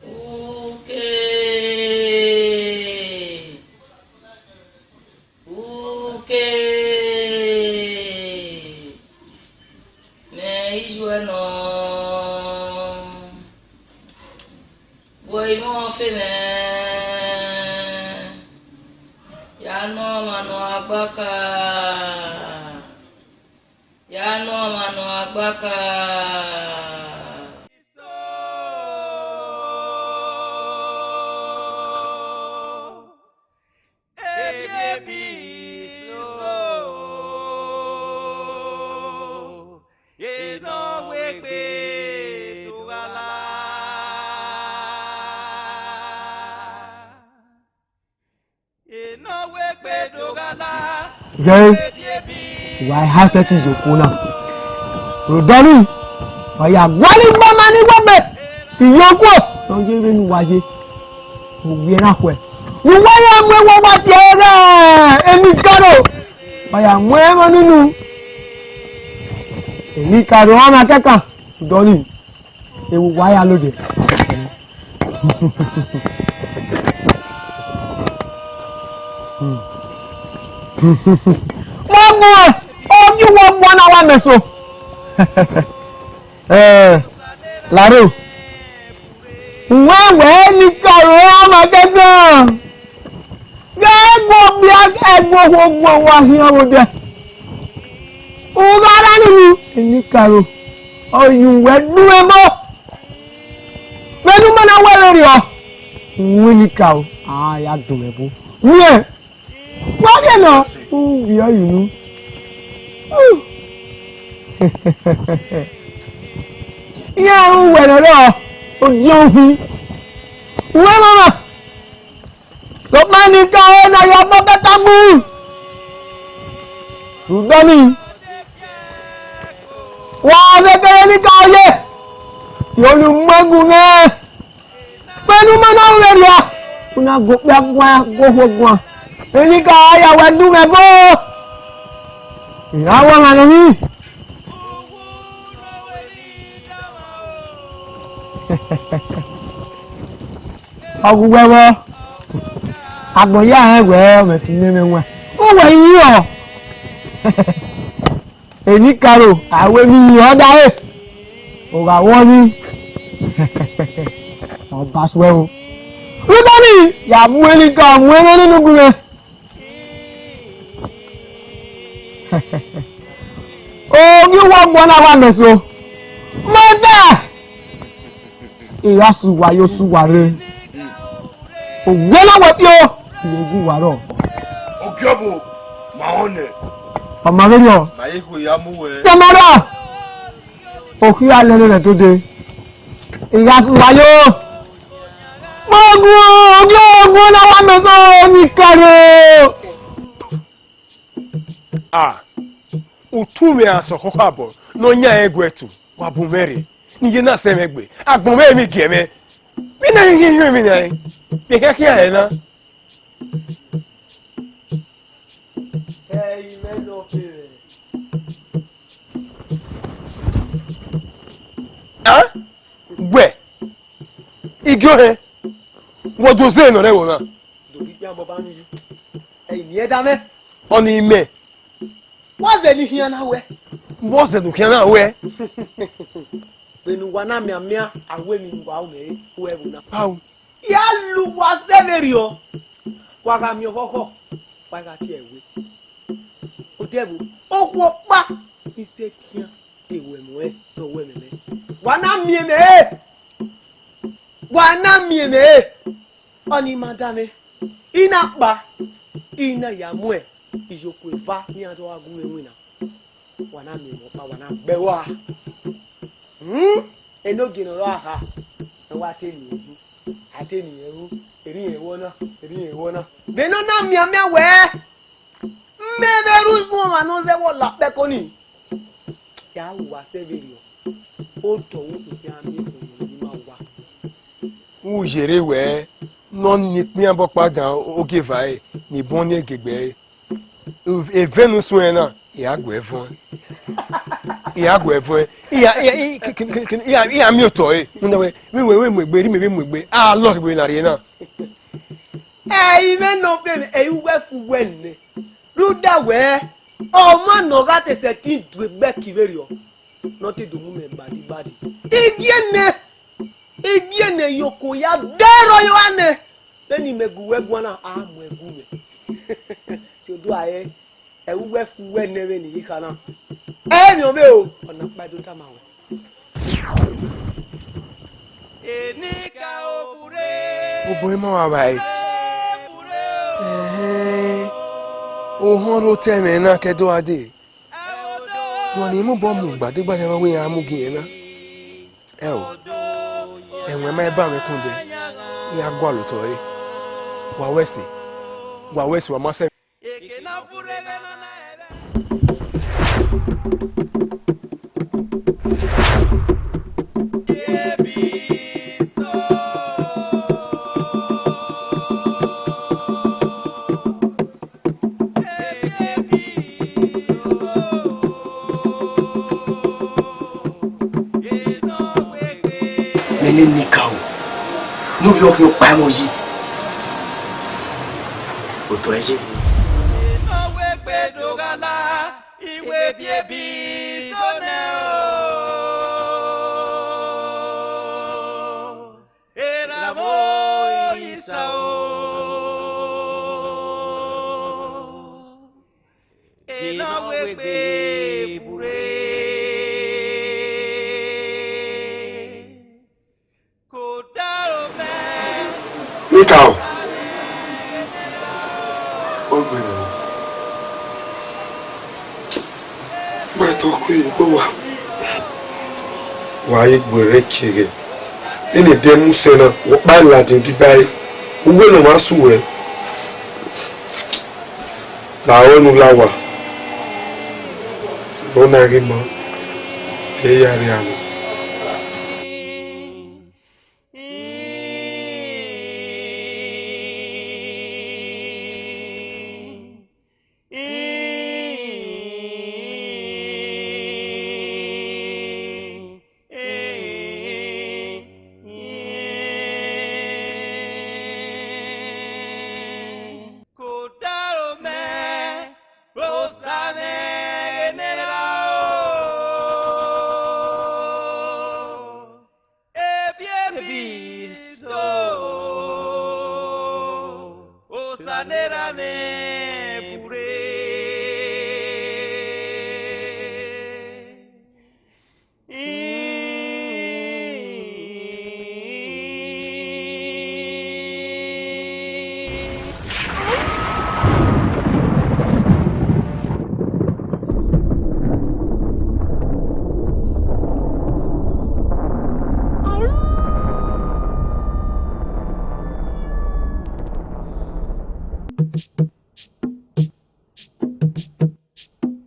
Uke. Uke, mẹ i yuẹ nọ, wẹ i mwẹ ọfe mwẹ, ya nọ ọmwa nọ agbaka, ya nọ ọmwa nọ agbaka. Ebiebi iso, enọ wegbe do gha la. Enọ wegbe do gha la. Ghee. Ebiebi Wa i ha sẹtin ye okuo na. Rhunmwuda ọnii, wa ya gualọ igbama ni wẹ mẹ, iyọkuo ne ọ ye vbene uwa ye. Mu wiẹ na khuẹ. Ne uwa ya mu ẹwọ wa tie ẹghẹ Enikaro. Wa ya mu ẹmwẹ nunu. Enikaro ọmwa kẹkan, rhunmwuda ọnii, ewu wa ya lode. Wa mu ọghe uwa ọgbọ na wa mẹ eso. Eh, Laro, wẹ wẹ Enikaro ọmwa kẹkan. Ghẹ gu ọgbia, ghẹ gu ohwo gu owa khian vbe odẹ. U gha ra nunu, Enikaro, ọ ye uwẹ du ẹbọ. Vbene u ma na wẹ vberriọ, u ru Enikaro, a ya dun mwẹ ẹbọ. Miẹn, wa ghe nọ, u vbiẹ yi unu. Iran ru wẹ nọ rọ, odiọn uhin. Uwẹ mama. Sokpan Enikaro na ya bọ kẹta mu. Rhunmwuda ọnii, wa vbe kere Enikaro ye, ye unu mu ẹgu mwẹ. Vbene u ma na ru vberriọ, u na gu okpia guan, gu ohwo guan. Enikaro ya wẹ du mwẹ ẹbọ. Iran wẹ ọmwa nọ ni. Ọ gu wẹ vbọ, agbọn ya rẹn wẹ ọ mwẹ te imẹ mwẹ wan. U wẹ iyọ. Enikaro, a wẹ ne iyọ dare. U gha wẹ ọnii, ọ ba suẹ o. Rhunmwuda ọnii, ya mu Enikaro mu ẹmwẹ nunu gu mwẹ. Ogi uwa ọgbọ na wa mẹ eso. Mada! I gha sẹ uwa yo, sẹ uwa rre. Owiẹ na wẹ fio, I vbe gu uwa rrọọ. Ogiọvo, ma họn nẹ. Ọ ma vberriọ. Ma ye ikhuo ya mu wẹ. Tẹmara! Okhi a lẹ nene ẹto dee. I gha sẹ uwa yo. Ma gu, ogi uwa ọgbọ na wa mẹ eso, Enikaro. A, utu mwẹ a sẹ ọkhọkhọ abọ ne ọ yan ẹn gu ẹtu, wa bun mwẹ rre, ne I ye na sẹ mwẹ gbe, agbọn mwẹ emwi giẹ mwẹ. Vbene I khian hiọn emwi na, vbe khian khian ẹre na. Ẹ i mwẹ nọ fẹẹrẹ. A? Wẹ, igie ohẹn, wẹ do zẹ nọ rẹ ẹvbo na. Do ghi kpian bọba ni yi. Ẹ i miẹn da mwẹ. Ọnii mẹ. Wẹ zẹ ne I khian na wẹ. Wẹ zẹ ne u khian na wẹ. Vbene uwa na mianmian, a wẹ emwi ne uwa ru mẹ re, ru ẹvbo na. Au. Ya lu uwa sẹ vberriọ. Wa gha miẹn ọkhọkhọ, wa gha tie ẹre we. Odẹ vbo, okhuo ọkpa, I sẹtin khian te wẹ mu ẹn, te ọ wẹ mẹ mẹ. Wa na miẹn mẹ re. Wa na miẹn mẹ re. Ọnii ma da mwẹ. I na kpa, I na ya mu iyoko eva ne iran do gha gu mwẹ winna. Wa na miẹn emwi ọkpa, wa na gbe ẹre ua. Hmm? Enogie ne ọ rre a kha, ẹ wa te ne irẹn ru, a te ne irẹn ru, erriọ irẹn vbọ na, erriọ irẹn vbọ na. Vbene ọ na mianmian wẹ, mẹ vbe ru isun ọmwa ne ọ zẹ vbe ọla kpẹko nii. Ya ru uwa sẹ vberriọ, otọ vbe okhuo khian miẹn okhuo ne ima wa. U yerre wẹ ne ọ ni ikpian bọkpa dan ogieva ẹre, ne ibọn ni ẹgegbe ẹre. Evẹn ne u suẹn na, I ra gu ẹe vuọn. I ra gu ẹe vuọn. I ra, I ra, I, ke, ke, ke, ke, I ra, I ra miẹn otọ ẹre. Rhunmwuda wẹ, vbe wẹ, vbe mu egbe, rhie imẹ vbe mu egbe. A lọghe vbe na rrie na. Ẹ i mwẹ nọ fẹẹrẹ, ẹ i uwẹ fu wẹ nẹ. Rhunmwuda wẹ, ọmwa ne ọ gha te sẹtin du egbe ẹki vberriọ, ne ọ te do mu mẹ gbadigbadi. I gie nẹ, I gie nẹ, iyoko ya dẹrọ ye ọha nẹ. Vbene imẹ gu uwẹ guan na, a mu ẹn gu mwẹ. Te odua ẹre, ẹ i uwẹ fu wẹ nẹ vbene I ghi kha na. Ẹ i mwẹ ọvbehe o, ọ na kpa do tama wẹ. Obọ ima wa vba ẹe. Ẹhẹn, ohọn rre otọ ẹmwẹ na ke do gha dee. Dọni mu obọ mu gba degba yan wẹ iran mu gi ẹn na. Ẹo, ẹwẹn ma ba mwẹ kundẹ, iran gualọ otọ ẹre. Wa wẹ ẹse, wa wẹ ẹse, wa ma sẹ. Eke na furre ẹghẹ na na ẹrẹ. Mẹ ne nika o, ne ovbi ọkhiọkpa ẹmwẹ yi, otọ ẹ ye. Enowe gbe do gha la, iwe ebiebi so nẹ o. Erha vbe isa o, Enowe gbe bure. Kò dá o mẹ. Nika o. Ó gbé rẹ̀ o. Gba ẹtọ kue ye kpo wa. Wa ye gbe rre kieghe. Ene de mu sẹ na, wẹ ọkpa ladian odiba ẹre. Uwẹ ne ọ ma su wẹ. La ọre ne u la owa. Ọ na ghi ma, e ya rria nọ. Kò dá o mẹ, Osa mwẹ ghe ne erha o. Ebiebi so, Osa ne erha mwẹ bure.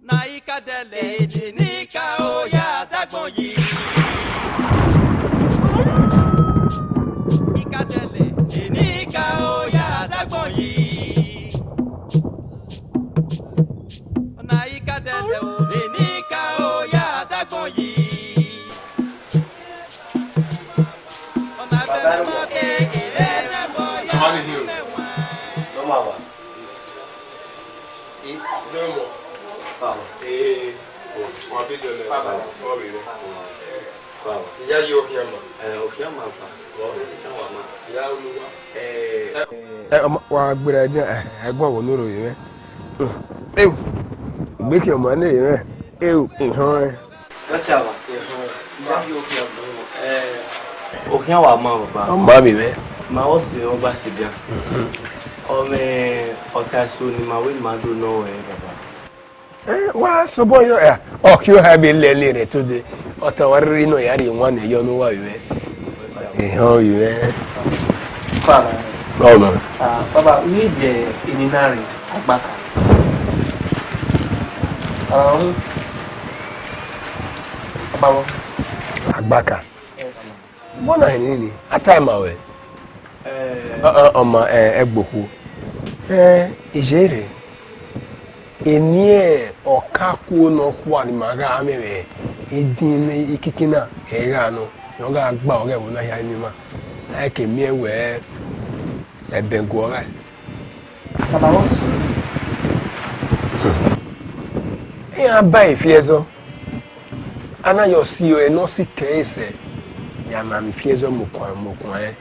Na i ka dẹlẹ, eni ka o ya dagbọn yi. I ka dẹlẹ, eni ka o ya dagbọn yi. Na i ka dẹlẹ o, eni ka o ya dagbọn yi. Ọna bẹbẹ ma ke, ẹrẹ bọ ya mẹ wan. Nọ ma wa. I, dọmọ. Baba. Ee, wa bi dọlẹ. Baba. Ọ rre. Baba. Iya yo khian ma. Ẹ, okhian ma ba. Okhian wa ma. Iya unu wa. Ẹ, ẹ, ọmọ, wa gbera ẹdẹ, ẹ, ẹgbọn wo nuro yẹ mwẹ. Eu, igbe khian ọmọ ne yẹ mwẹ. Eu, ehọn ẹ. Wẹ sẹ ava. Ehọn. Iya yo khian ma. Ẹ, okhian wa ma, baba. Ọ ma vbe mwẹ. Ma ọ sẹ, ọ gba sẹ dia. Ọ mwẹ ọta eso ne ima wẹ ne ima do nọ ruẹ, baba. Eh, wa sobọ yọ, eh, ọ khian ha be lele rẹ today. Ọta wa riri nọ ya rri wan ne yọ ne uwa vbe. Ehọn vbe. Father. Ọmọ. Ah, Baba, we need the ininari agbaka. Um, Baba. Agbaka. Eh, Baba. Vbọ na hin ni, a ta ima ruẹ. Eh. Ọ, ọ, ọ ma, eh, ẹgbokhuo. Eh, iye rre. Eni ọkakuo ne ọ khua ne ima gha mwẹ vbe idin ikiki na, ẹ gha nọ, ne ọ gha gba ọghe ẹvbo na hia ne ima. A i ke miẹn wẹẹ, ẹbẹnguọ ọghae. Baba, what's... Iran ba e fi ẹzọ. A na yọ si ẹre ne ọ sikẹ ẹre sẹ, ya ma miẹn fi ẹzọ mu okuan, mu okuan ẹn.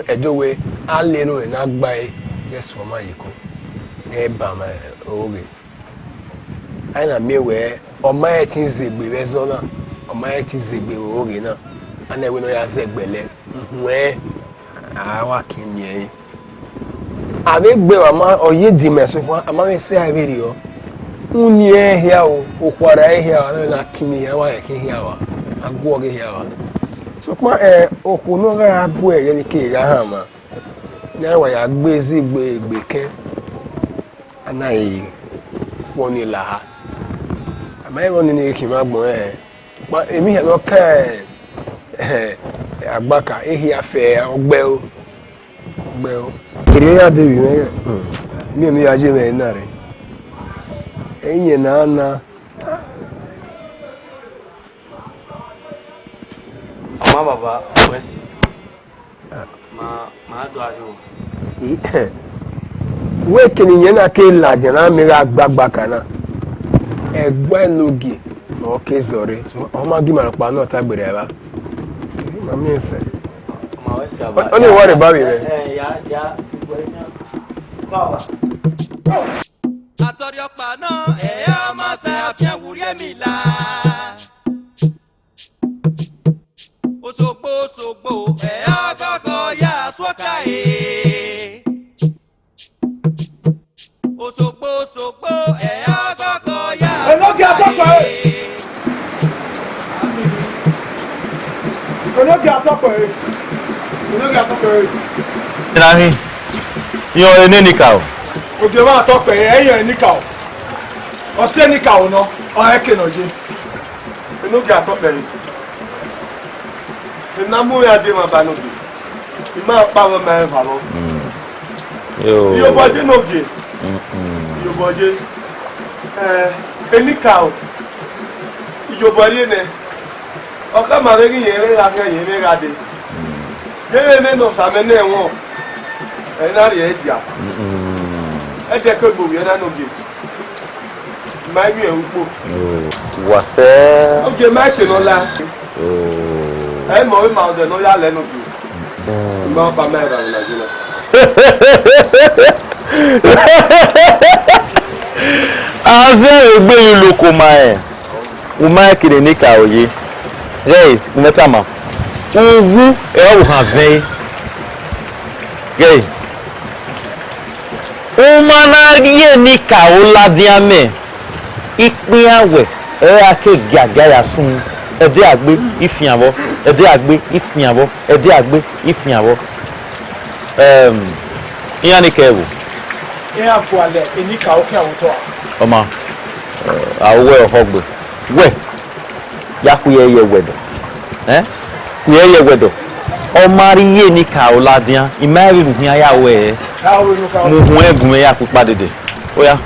Ẹdẹ wẹ, a lele ẹre ne a gba ẹre, ghẹ suẹn ọmwa ye iko, ghẹ ba ma oghe. A na miẹn wẹ, ọ ma rẹn ẹtin zẹ egbe vbe ẹzọ na, ọ ma rẹn ẹtin zẹ egbe vbe oghe na, a na wẹ ne ọ ya zẹ egbe lẹ, uhunmwu ẹn, a wa kin miẹn ẹre. A vbe gbe wa ma, ọ ye di mẹ sokpan, a ma vbe sẹ a vberriọ. Uniẹn hia o, okhuo ra hia o, a na kin hia, wa rẹn khin hia wa, a guọghọ hia wa. Sokpan, eh, okhuo ne ọ gha bu ẹghẹ ne I ke gha hama, ne a wa ya gbe ezi gbe egbe kẹn, a na re kpọ ni la ha. A Ma i vbọ nene khin ma gbọn ẹre. Kpa emwi hia ne ọ kan, eh, agbaka, ehia fẹ ọgbẹo. Ọgbẹo. Kere ya de vbe mwẹ, hmm, miẹn ne ya ye mwẹ na rre. Ẹi yẹn na na. Ọma baba, wẹ si. Ma, ma do aro. I, wẹ kene iyẹn na ke ladian na, mẹ gha gba agbaka na. Ẹguae ne ogie, ọ ke zọre. Ọ ma gi ima rhọkpa ne ọ ta gberra evba. Ma miẹn sẹ. Ma wẹ si aba. Ọ, ọ ni worry about me, man. Eh, eh, ya, ya. Baba. Atọrhiọkpa nọ, ẹ ọmọ sẹ afian wurriẹ mi la. Osogbo, osogbo, ẹ ọgọgọ ya suọka e. Osogbo, osogbo, ẹ ọgọgọ ya suọka e. Enogie atọkọ e. Enogie atọkọ e. Enogie atọkọ e. Ina hin. Iyan ọre ne enikaro. Ogie mwa atọkọ e, ẹ iyan enikaro. Ọ si enikaro nọ, ọ rẹn ke ne ọ ye. Enogie atọkọ e. Ena mu ya die ma ba nogie. I ma kpa vbe ma eva vbọ. Mm. Yo. Iyobọ je nogie. Mm-mm. Iyobọ je. Eh, enikaro. Iyobọ rrie nẹ. Ọ khama vbe ghi yẹn vbe gha khian yẹn vbe gha dee. Mm. Yevbe ne nọ samẹ ne ẹmwẹ. Ẹ na rhie dia. Mm-mm. Ẹdẹ ke gbe ovbi ẹna nogie. Ma i miẹn ukpo. Oh, wa sẹ. Ogie ma ke nọ la. Oh. Ẹ mọ, ẹ ma ọdẹ nọ ya lẹ nogie. Mm. Ma ba ma ra na jina. Azẹ egbe yu loko ma ẹ. U ma kere enikaro ye. Ghẹ, u mẹ tama. Uwu ẹ ọ vbe han vẹn. Ghẹ. U ma na rhie enikaro ladian mẹ, ikpia wẹ, ẹ ra ke giagia ya sun. Ẹdẹ agbe, ifian vbọ, ẹdẹ agbe, ifian vbọ, ẹdẹ agbe, ifian vbọ. Ẹm, iran ni kẹ ẹvbo. Iran gualọ enikaro khian vbe otọ a. Ọma, eh, a ru wẹ ọhọ gbe. Wẹ, ya khuiẹ ye ẹwẹdọ. Eh? Khuiẹ ye ẹwẹdọ. Ọ ma rhie enikaro ladian, I ma rẹn vbene u khian ya ruẹ. Mu uhunmwu ẹn gun mwẹ ya kpikpa dede. Oya.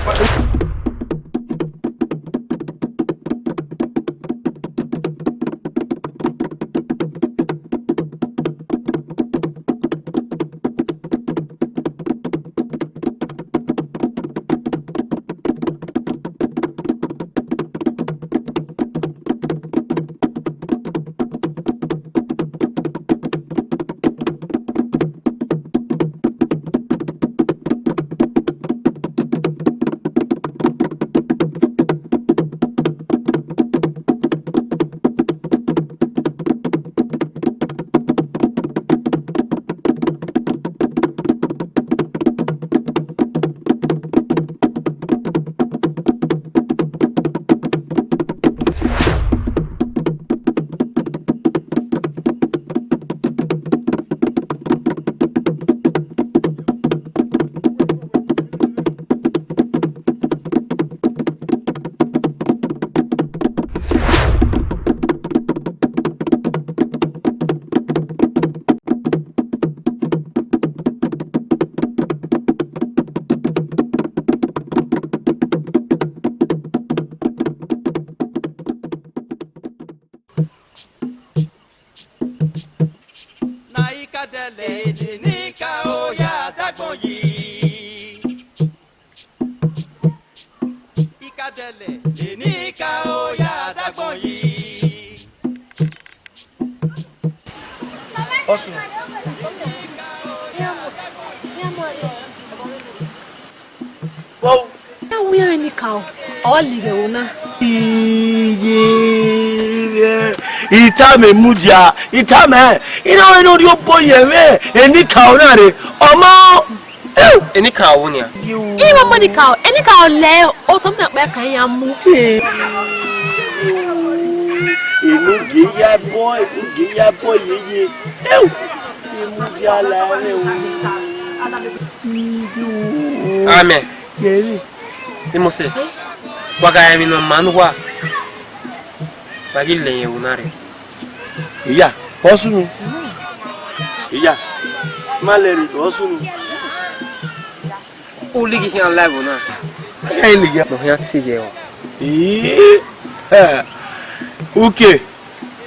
Na ikadẹlẹ enikaro ya dagbọn yi. Ikadẹlẹ enikaro ya dagbọn yi. Ọsùn. Wow. Na wu iran enikaro, ọ lighe ẹvbo na. Iye, itama mudia, itama, I na wẹ ne ọ rhie obọ ye mwẹ, enikaro na rre, ọmọ. Enikaro wo nian? Iran ọmọ enikaro, enikaro lẹ, o sọ mẹ kpẹ kan ya mu. Enogie ya bọ, enogie ya bọ yeye. Emudia la rẹ o. Amẹ. Yẹrẹ. Imose. Wa gha emwi ne ọ maa ne uwa. Wa ghi lẹ ẹvbo na rre. Iya, ọ sunu. Iya, ma lẹ rre, ọ sunu. U lighi khian la ẹvbo na. Ẹ i lighi. Ne ọ khian tie ye ẹre. Ii, ẹ, uke,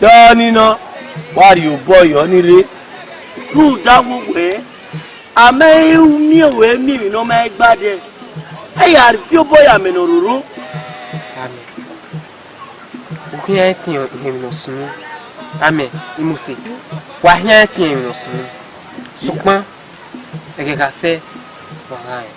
dọ ni nọ, wa rhie obọ yọ ni rre. Rhunmwuda wẹ, a ma i miẹn wẹ miẹn emwi ne ọ ma gba dẹ, ẹ ya fi obọ ya mẹ ne ọ roro. Amẹ. U khian ẹtin emwi ne ọ sunu. Amẹ, Imose, wa khian ẹtin emwi ne ọ sunu. Sokpan, ẹghẹ gha sẹ, wa gha rẹn.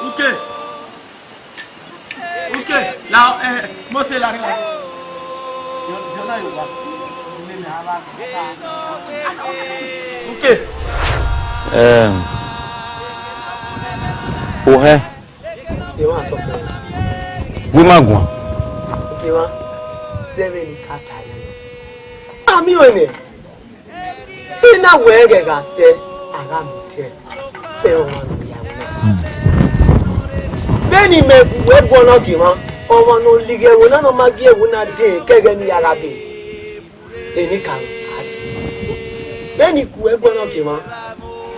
Uke. Uke, la, eh, Mose la rẹn. Uke. Em, ohẹn. Emwa tọkọ. Gu ima guan. Emwa, sẹ vbene I ka ta ẹre. Ami ọnrẹn. I na wẹ ẹghẹ gha sẹ, a gha mu otọ ẹre, ẹ ọmwa ne ọ ya wẹ. Vbene imẹ gu ẹguọnọ gie emwa, ọmwa ne ọ lighi ẹvbo na ne ọ ma gie ẹvbo na dee, ke ẹghẹ ne I ya gha dee. Enikaro a dee. Vbene I gu ẹguọnọ gie emwa,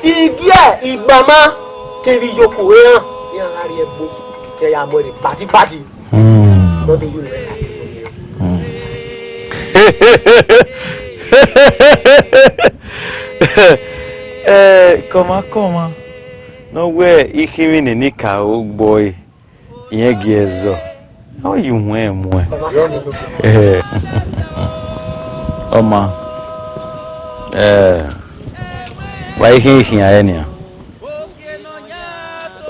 I gie igbama kevbe iyoko eran, iran gha rrie ẹgbo, iran ya mu ẹre kpatipati. Hmm. Nọ do yu ne ọ gha kevbe ọnii. Hmm. Eh, kọmakọma, ne ọ wẹ ikhinmwi ne Enikaro gbe ọe, irẹn gie ẹzọ, ọ ye uwẹn muẹn. Eh, ọ maan, eh, wa i khian khian ẹre nian.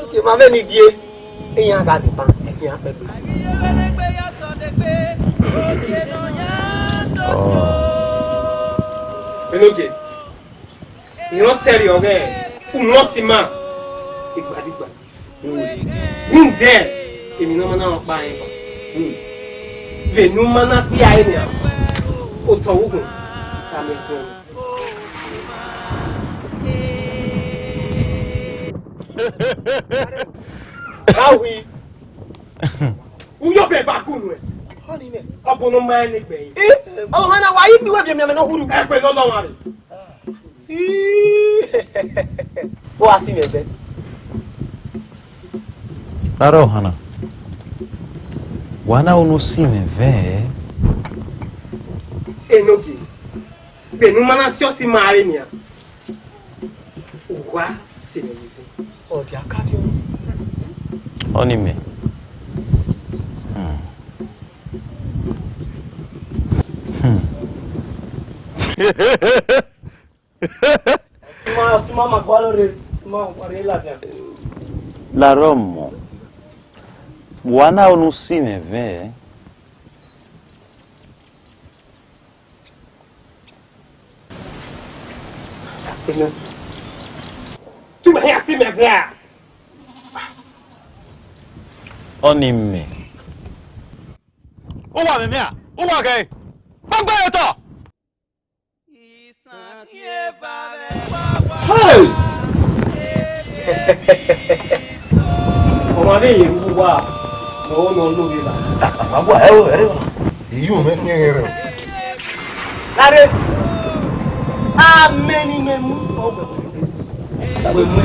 Oke, ma vbene I gie, iran gha deba, iran kpẹgbe. Enogie, I rẹn sẹrriọ ọghe unu ọ si ima, igbadigba. Rhunmwuda emwi ne ọ ma na rẹn ọkpa rẹn eva. Vbene u ma na fi ẹre nian, otọ vbe ugbọn, tama ẹkun. Gha wi. Uyọ bẹ eva gun nuẹn. Ọni nẹ. Ọ bu ne ọ ma rẹn ne egbe ẹre. Ọmwa na wa yi bi wẹ viọ miẹn mẹ ne ọ hurhu. Ẹgbẹ ne ọ lọ ọmwa rre. Ii. Ọ gha si mwẹ vẹ. Rarẹ ọhanna, wa na unu si mwẹ vẹ. Enogie, vbene u ma na si ọsi ima rre nian, u gha si mwẹ vẹ. Ọ dia ka di ọnii. Ọnii mẹ. Hmm. Hmm. Suma, suma ma gualọ rre, suma wa rre ladian. Larọ mọ, wa na unu si mwẹ vẹ. Tu ma hia si mwẹ vẹ a? Ọnii mẹ. Uwa mwẹ mẹ a? Uwa ghẹ? Gbẹgbẹ otọ! Hey! Ọmwa ne iyẹn vbe uwa, ne ọ nọ loghe na. Ama gua ẹro ẹre. Iyu mẹ khian ẹre. Lare. Amẹ ne imẹ mu ọgbẹ wẹ mu.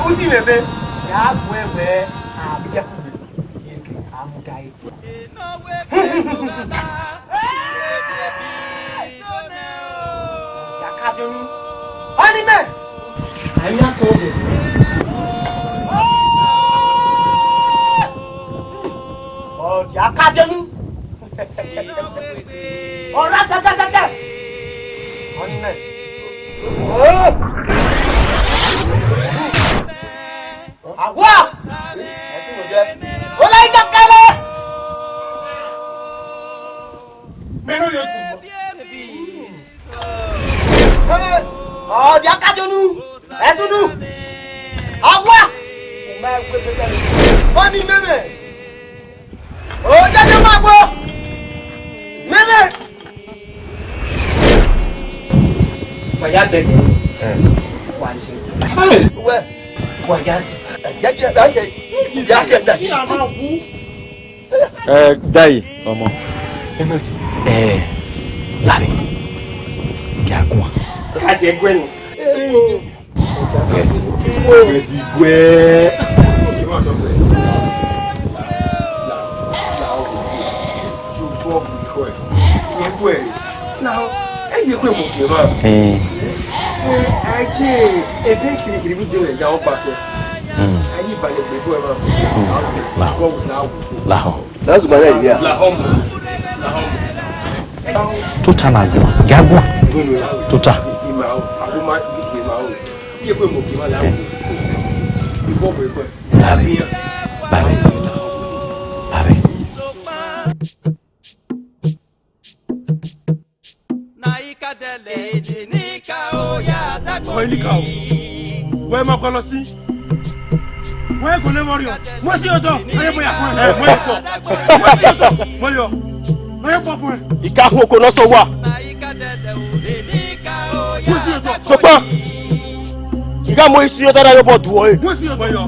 Usi vbe vbe, ya gbe wẹ a biẹ kugbe. Ye ke a mu da e. Ọdia ka viọ unu. Ọnii mẹ. Ai, mi a sọ ọghe. Ọdia ka viọ unu. Ọra kẹkẹkẹkẹ. Ọnii mẹ. Awa! Ọla ikẹkẹrẹ! Mẹ ne ọ yọ tuma. Ọdia ka jọ unu, ẹsunu. Awa! Ọnii mẹmẹ. Ọdia jọ ma gbo. Mẹmẹ. Wa ya bẹgẹ. Eh. Wa je. Hey, wẹ. Wa ya di. Ẹ, jẹ, jẹ, ya kẹ, ya kẹ, ya kẹ. Ẹ, Dayi, ọmọ. Ẹ, Larry, gẹ a guan. Ka ṣe guẹ ni. Ẹ, guẹ. Now, ẹ ye kwe mu gie ma. Eh. Eh, a je, ebe kirikiri vbe de ya ọkpa kẹ. Hmm. A yi balẹ gbe do ẹ ma. Hmm. Lahọ. Lahọ. Lahọ. Lahọ. Lahọ mu. Lahọ mu. Tota na guan. Gẹ a guan. Tota. Ima o. Ako ma, ima o. Ye kwe mu gie ma lahọ. Ibo kwe kwe. Larry. Larry. Larry. Wẹ nika o. Wẹ ma kọlọ si. Wẹ gole vbọ rriọ. Mu esi otọ. Ẹ mu ya kọn. Ẹ mu esi otọ. Mu esi otọ. Mu yọ. Ẹ kpọ fun ẹ. Ika hu oko nọ sẹ owa. Mu esi otọ. Sokpan. I gha mu esi otọ na ye obọ du ọre. Mu esi otọ. Mu yọ.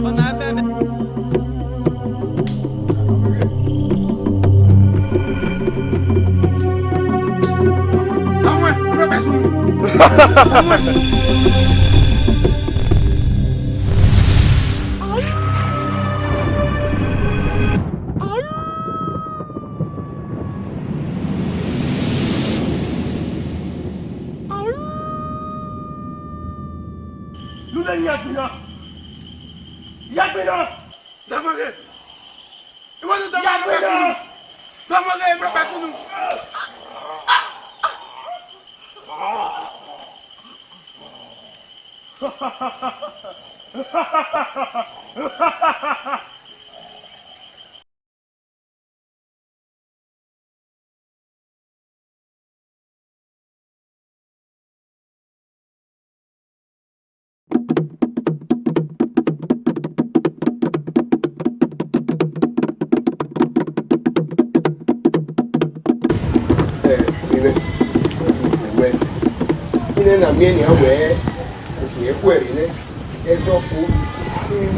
Nene ya gbinna. Ya gbinna. Damaghe. Iwọ ni damaghe. Ya gbinna. Damaghe, mẹ pẹ sunu. Eh, ine, wẹ sẹ. Ine na miẹn nian wẹ, okpia ẹkuẹre nẹ, ẹzọ fo. Eh,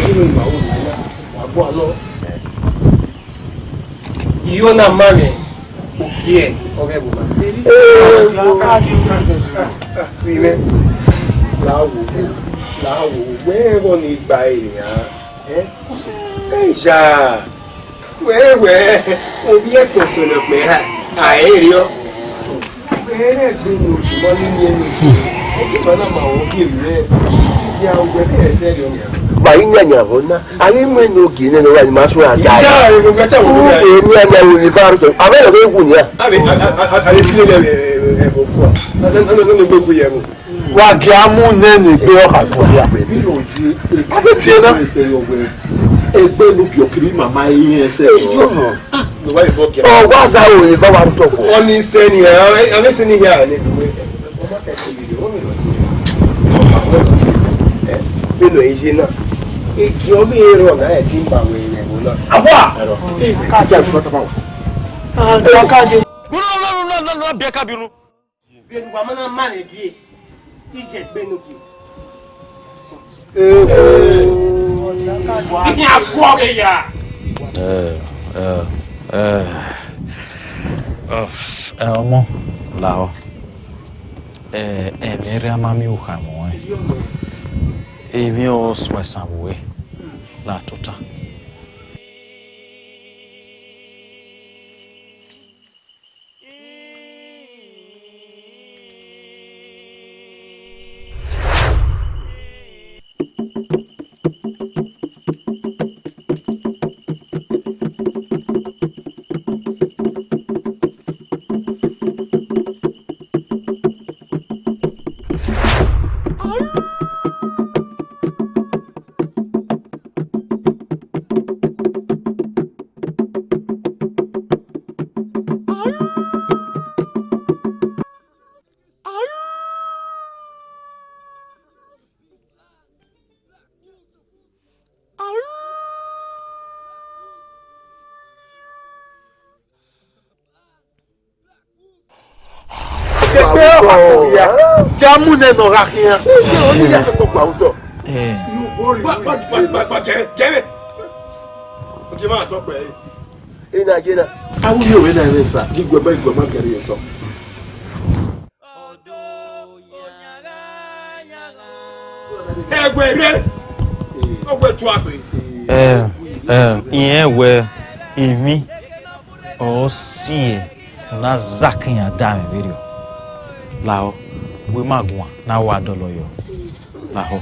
ọghe ma wo nẹ na, wa gua nọ. Iyo na ma mwẹ, ugie ọghe ẹvbo na. Ine, la wo, la wo, wẹ ẹghọ ni gba ẹre nian. Eh? Eya! Wẹ, wẹ, ovbi ẹkpẹn otọ nọ kpẹ ha, a i re ọ. Wẹ rẹ gbe ne otu ma ni miẹn ne. Ẹdẹ ma na ma wọ gie mwẹ. Ya wẹ ne ẹsẹ rẹ ọmọ. Ba i yan yan vọ na, a ghi mu enu ogie nene wa ni ma suẹn a da. Iya, emu gẹtẹ wo ya. Emi a na wo ni fa ru. A bẹ lọ ghe wu nia. A bẹ, a, a, a, a lè fi lélẹ̀, ẹ, ẹ, ẹ, bọ̀ kú a. A, a, a, a, a, a, a, a, a, a, a, a, a, Wa gie a mu nene egbe ọkha tuẹ hia. A vbe tie na. Egbe ne ubiọkiri mama iran ẹsẹ. Eyo nọ. Ọ wa za ro eva wa rhutọ kọ. Ọ ni sẹ ni, a vbe sẹ ni hia ne. Vbene ọ ye na, egie ọ vbe rrọọ na, ẹ ti ma wẹ ẹvbo na. Awa! Ka dia, ka dia. Gbọdọ lọ, lọ, lọ, lọ, lọ, biẹ ka binu. Vbene uwa ma na ma ne gie, iye egbe ne ogie. Iye agwọ ghe ya. Ẹ, ẹ, ẹ, ọ, ẹ, ọmọ, lahọ. Ẹ, ẹmwẹ rre a ma miẹn okhaemọ rẹn. Emwi ọ suẹn esan vbe ue, la tota. Ọkọ ya. Ya mu nẹ nọ gha khian. Ọni ya fẹ kpọkpa otọ. Eh. Gba, gba, gba, gba, gẹrẹ, gẹrẹ. Oke, ma sọ pé. Ena ye na. Awu yo we na re sa. Gi guẹ ma, gi guẹ ma gẹrẹ ye sọ. Ẹgbẹ rre, ọ wẹ tu agbe. Ẹ, ẹ, irẹn wẹ emwi ọ si ẹre ne a zaki iran da mwẹ vberriọ. Lahọ, wẹ ma guan ne a wa dọlọ yọ. Lahọ.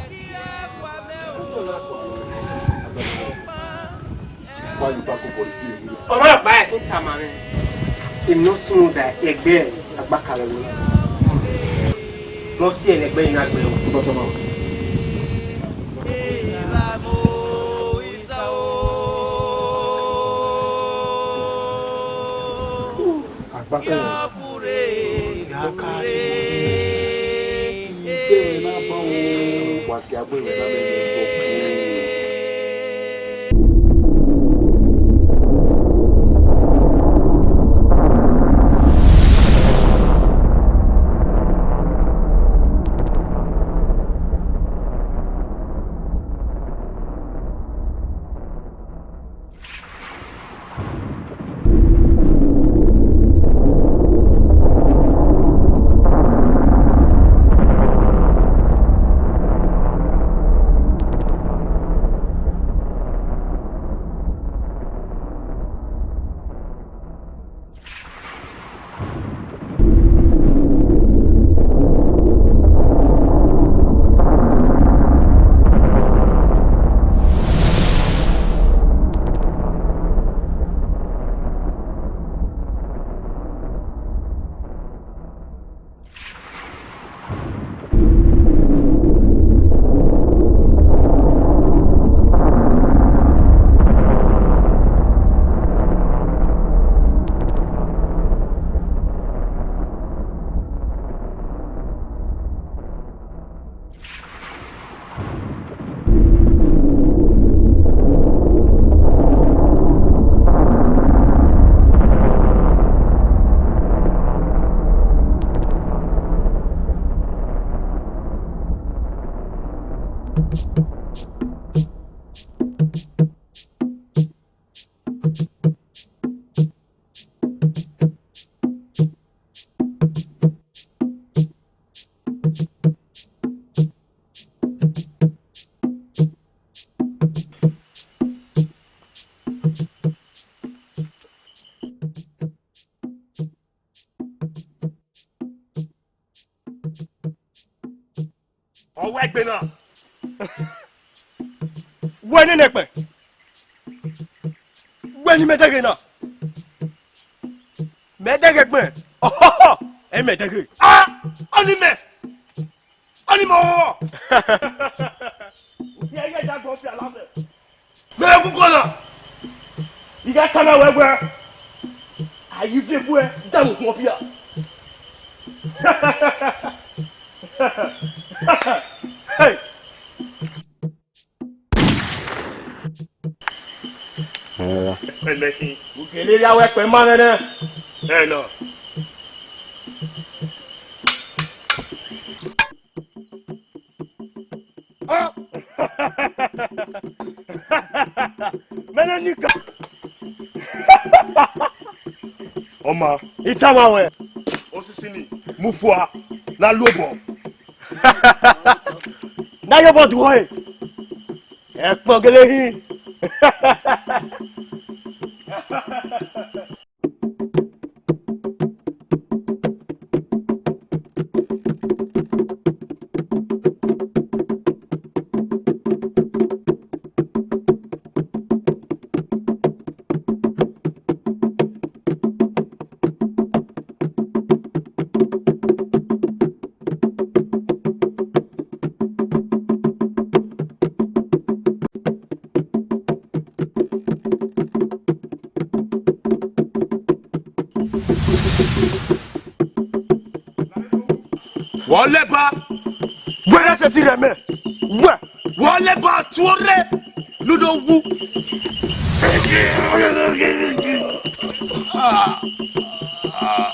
Ọmwa ọkpa ẹtin tama mwẹ, emwi ne ọ sunu da ẹgbẹ agbaka vbe ẹvbo na, ne ọ si ẹre ne ẹgbẹ na gbe ẹre. Agbaka ẹre. Ọ wa egbe na. Wẹ nene ẹkpẹn. Wẹ ne imẹ dẹghe na. Mẹ dẹghe ẹkpẹn. Ọhọhọ. Ẹ mẹ dẹghe. Ah! Ọni mẹ. Ọni mẹ ọhọhọ. Yẹ, yẹ, ya gbọn fi alasẹ. Mẹ vbe koko na. I gha tama wẹ wẹẹ, a yi viọ eguẹ, da mu ukpọn ọfia. Hey! Ukele rhia wẹ kpẹ ma mwẹ nẹ. Ẹ nọ. Ah! Mẹ ne ni ka. Ọ ma. I tama wẹ. Osisi ni. Mu fua. Na lu obọ. Na ye obọ du ọre. Ẹkpọn gele hin. Wẹ ọ lẹba. Wẹ rẹ sẹtin rẹ mẹ. Wẹ. Wẹ ọ lẹba tuorre ne u do wu. Ah. Ah.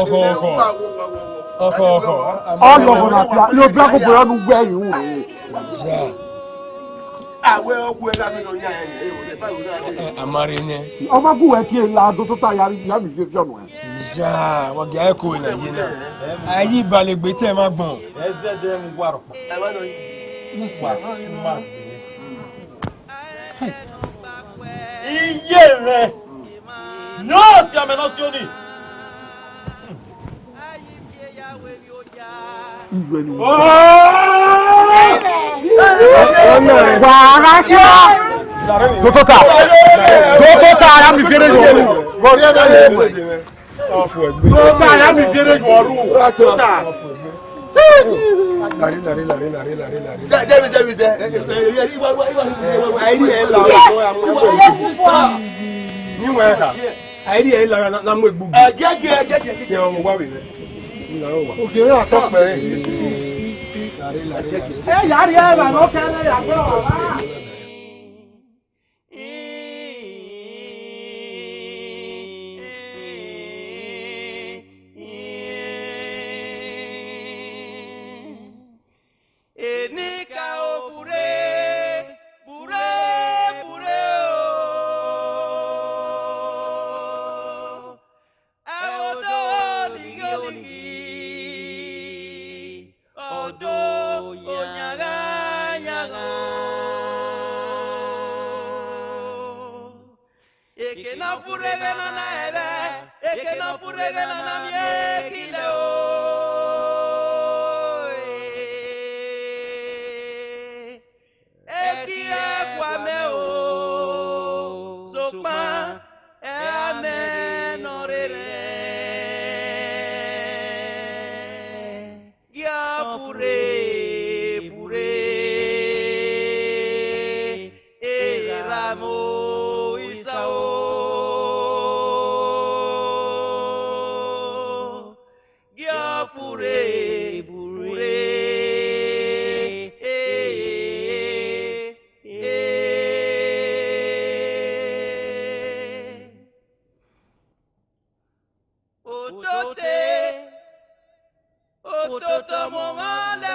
Ọkhọ, ọkhọ. Ọkhọ, ọkhọ. Ọlọghọ na fia, yo bla ko bọyọ nu wẹ yu. Ja. Awẹ ọgwẹ gha mi nọ yan ẹre, ẹ, ẹ, ẹ, amare nẹ. Ọ ma gu wẹ tie la do tota ya, ya mi fiofio nọ. Ja, wa gia ẹko na ye na. Ayi balegbe te ma gbọn. Ẹzẹ dẹ mu wa rọkpa. Wa suma. Iye mwẹ. Ne ọ si amẹ ne ọ si oni. Iye ni. Oh! Wa gha khian. Dotota. Dotota, ya mi fiere yo. Dotota, ya mi fiere yo ru. Dotota. Lare, lare, lare, lare, lare, lare. David, David, David. Ni wẹ ka. Airi ẹ la na, na mu egbu. Ẹ, gẹgẹ, gẹgẹ, gẹgẹ. Yẹ ọmọ wa vbe rẹ. Ni la wa. Oke, ẹ atọ pẹ. Lare, lare, lare. Ẹ ya ri ẹ la na, ọ kẹ ne ya gbẹ ọmwa. Enika o burre, burre, burre o. Ẹ o do lighi olighi, ọ do yagha yagha. Eke ne ọ furre ẹghẹ na na hẹrhẹ, eke ne ọ furre ẹghẹ na na miẹn ekilẹ o. Eki ẹkua mẹ o, sokpan ẹ a mẹ ne ọ rherhe. Gia furre burre, erha mwẹ isa o. Gia furre burre, otote, otote ọmọ mwa lẹ.